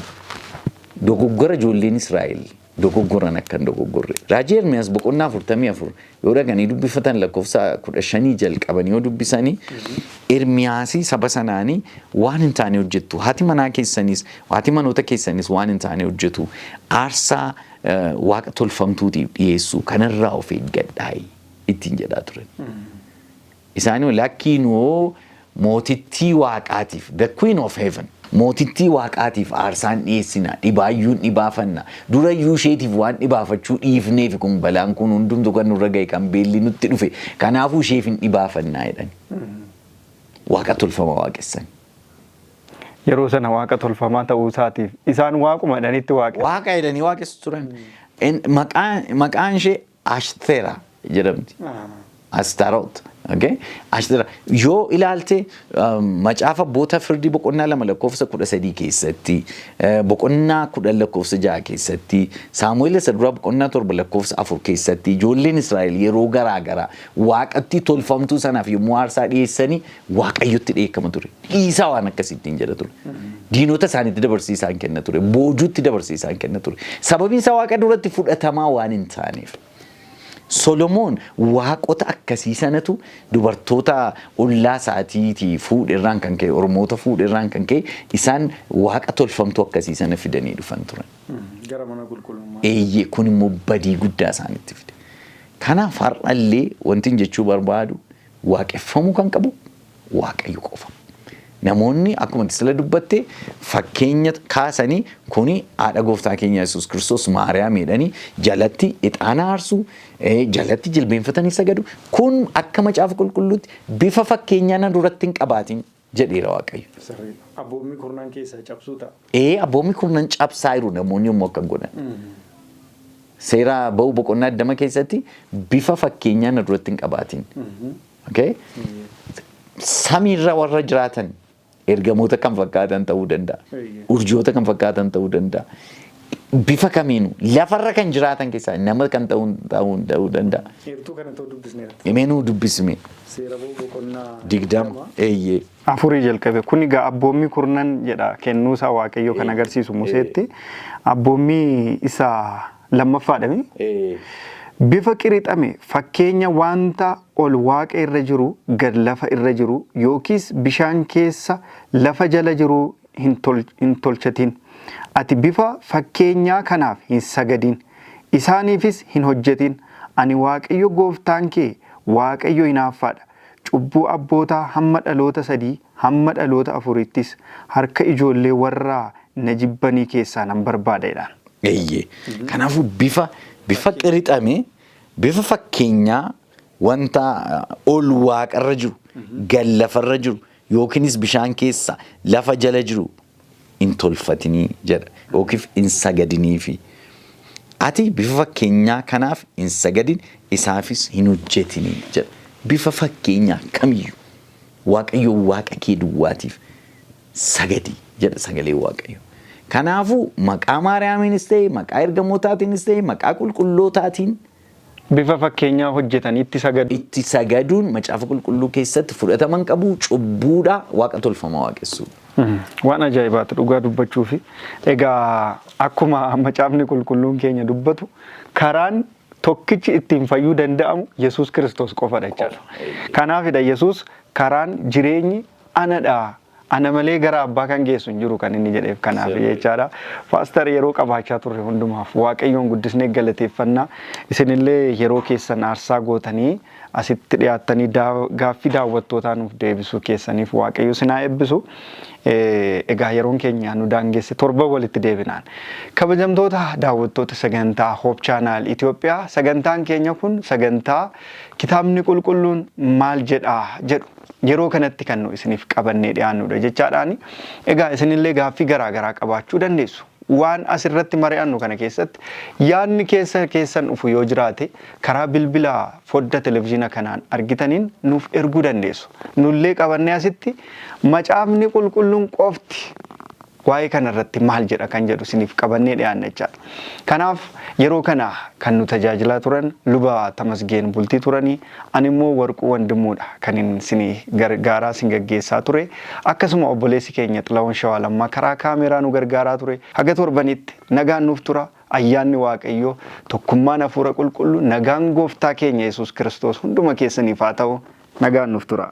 dogoggora ijoolleen Israa'el dogoggoran akka hin dogoggorre. Raajii Ermiyaas boqonnaa 44 yoo dhaqanii dubbifatan, lakkoofsa 15 jalqabanii yoo dubbisanii, Ermiyaasii saba sanaanii waan hin taane hojjettu. Haati manaa keessanis, haati manoota keessanis waan hin taane hojjetu. Aarsaa waaqa tolfamtuutiif dhiyeessu, kanarraa of eeggadhaa ittiin jedhaa turan. Isaan lakkii, noo mootittii waaqaatiif, the queen of heaven, mootittii waaqaatiif aarsaan dhiyeessina, dhibaayyuun dhibaafanna, durayyuu isheetiif waan dhibaafachuu dhiifneef kun balaan kun hundumtu kan nurra ga'e, kan beelli nutti dhufe, kanaafuu isheef hin dhibaafannaa jedhan. Waaqa tolfama waaqessan. Yeroo sana waaqa tolfamaa ta'uu isaatiif isaan waaquma jedhanitti waaqessu. Waaqa jedhanii waaqessu turan. Maqaan ishee Ashtera jedhamti. Astaroot. Okay? Ashtera. Yoo ilaalte macaafa Abboota Firdii boqonnaa 2 lakkoofsa 13 keessatti, boqonnaa 10 lakkoofsa 6 keessatti, Saamu'eel isa duraa boqonnaa 7 lakkoofsa 4 keessatti, ijoolleen Israa'el yeroo garaa garaa waaqatti tolfamtuu sanaaf yommuu aarsaa dhiyeessanii Waaqayyotti dheekkama ture. Dhiisaa, waan akkasittiin jedha ture. Diinota isaaniitti dabarsii isaan kenna ture. Boojuutti dabarsii isaan kenna ture. Sababiin isaa Waaqa duratti fudhatamaa waan hin taaneef. Solomoon waaqota akkasii sanatu dubartoota ollaa isaatiitii fuudherraan kan ka'e, Oromoota fuudherraan kan ka'e, isaan waaqa tolfamtuu akkasii sana fidanii dhufan turan. Gara mana qulqullummaa. Eeyyee, kun immoo badii guddaa isaanitti fide. Kanaaf har'allee wanti jechuu barbaadu, waaqeffamuu kan qabu Waaqayyo qofa. Namoonni akkuma sila dubbatte fakkeenya kaasanii, kuni haadha gooftaa keenya Yesuus Kiristoos Maariyaam jedhanii jalatti ixaana aarsu, jalatti jilbeenfatanii sagadu. Kun akka macaafa qulqulluutti bifa fakkeenyaa na duratti hin qabaatin jedheera Waaqayyo. Sirriidha. Abboommii kurnan keessaa cabsuu ta'a. Ee, abboommii kurnan cabsaa jiru namoonni yommuu akka godhan. Seera ba'uu boqonnaa 20 keessatti bifa fakkeenyaa na duratti hin qabaatin. Okay? Samiirra warra jiraatan ergamoota kan fakkaatan ta'uu danda'a. Urjoota kan fakkaatan ta'uu danda'a. Bifa kamiinuu lafarra kan jiraatan keessaa nama kan ta'uu danda'a. Heertuu kana ta'uu dubbisneera. Himeenuu dubbisme. Seera ba'uu boqonnaa 20. Eeyyee. 4 jalqabe. Kun egaa abboommii kurnan jedha, kennuusaa Waaqayyoo kan agarsiisu Museetti. Abboommii isa lammaffaadha mi? Bifa qirixame, fakkeenya wanta ol waaqa irra jiru, gad lafa irra jiru, yookiis bishaan keessa lafa jala jiruu hin tolchatin. Ati bifa fakkeenyaa kanaaf hin sagadin, isaaniifis hin hojjetin. Ani Waaqayyo gooftaan kee Waaqayyo hinaaffaadha. Cubbuu abbootaa hamma dhaloota sadii, hamma dhaloota afurittis harka ijoollee warra na jibbanii keessaa nan barbaada jedhaan. Eeyyee. Kanaafuu bifa qirixame, bifa fakkeenyaa wanta ol waaqarra jiru, gad lafarra jiru, yookiinis bishaan keessa lafa jala jiru hin tolfatinii jedha, yookiif hin sagadiniifi. Ati bifa fakkeenyaa kanaaf hin sagadin, isaafis hin hojjetinii jedha. Bifa fakkeenyaa kamiyyuu, Waaqayyo Waaqa kee duwwaatiif sagadi jedha sagalee Waaqayyo. Kanaafuu maqaa Maariyaamiinis ta'e, maqaa ergamootaatiinis ta'e, maqaa qulqullootaatiin Bifa fakkeenyaa hojjetanii itti sagadu. Itti sagaduun macaafa qulqulluu keessatti fudhatama hin qabu, cubbuudha, waaqa tolfamaa waaqessuudha. Waan ajaa'ibaati dhugaa dubbachuufi. Egaa akkuma macaafni qulqulluun keenya dubbatu karaan tokkichi ittiin fayyuu danda'amu Yesuus Kiristoos qofadha jechaadha. Kanaafidha Yesuus karaan jireenyi anadha. Ana malee gara abbaa kan geessu hin jiru kan inni jedheef kanaaf jechaadha. Paaster yeroo qabaachaa turre hundumaaf Waaqayyoon guddisnee galateeffannaa. Isinillee yeroo keessan aarsaa gootanii asitti dhiyaattanii gaaffii daawwattootaa nuuf deebisuu keessaniif Waaqayyo isin haa eebbisu. Egaa yeroon keenya nu daangesse torban walitti deebinaan. Kabajamtoota daawwattoota sagantaa Hope Channel Itoophiyaa sagantaan keenya kun sagantaa kitaabni qulqulluun maal jedhaa jedhu yeroo kanatti kan nu isiniif qabannee dhiyaannudha jechaadhaani. Egaa isinillee gaaffii garaa garaa qabaachuu dandeessu. Waan asirratti mari'annu kana keessatti yaadni keessa keessan dhufu yoo jiraate karaa bilbila fodda televizyiina kanaan argitaniin nuuf erguu dandeessu. Nullee qabannee asitti macaafni qulqulluun qofti waa'ee kanarratti maal jedha kan jedhu isiniif qabannee dhiyaanna jechaadha. Kanaaf yeroo kana kan nu tajaajilaa turan luba Tamasgeen Bultii turanii ani immoo Warquu Wandimmuudha kan isin gargaaraa isin gaggeessaa ture. Akkasuma obboleessi keenya Xilahuun Shawaalammaa karaa kaameeraa nu gargaaraa ture. Haga torbanitti nagaan nuuf tura. Ayyaanni Waaqayyoo tokkummaan hafuura qulqulluu nagaan gooftaa keenya Yesuus Kiristoos hunduma keessaniif haa ta'u nagaan nuuf tura.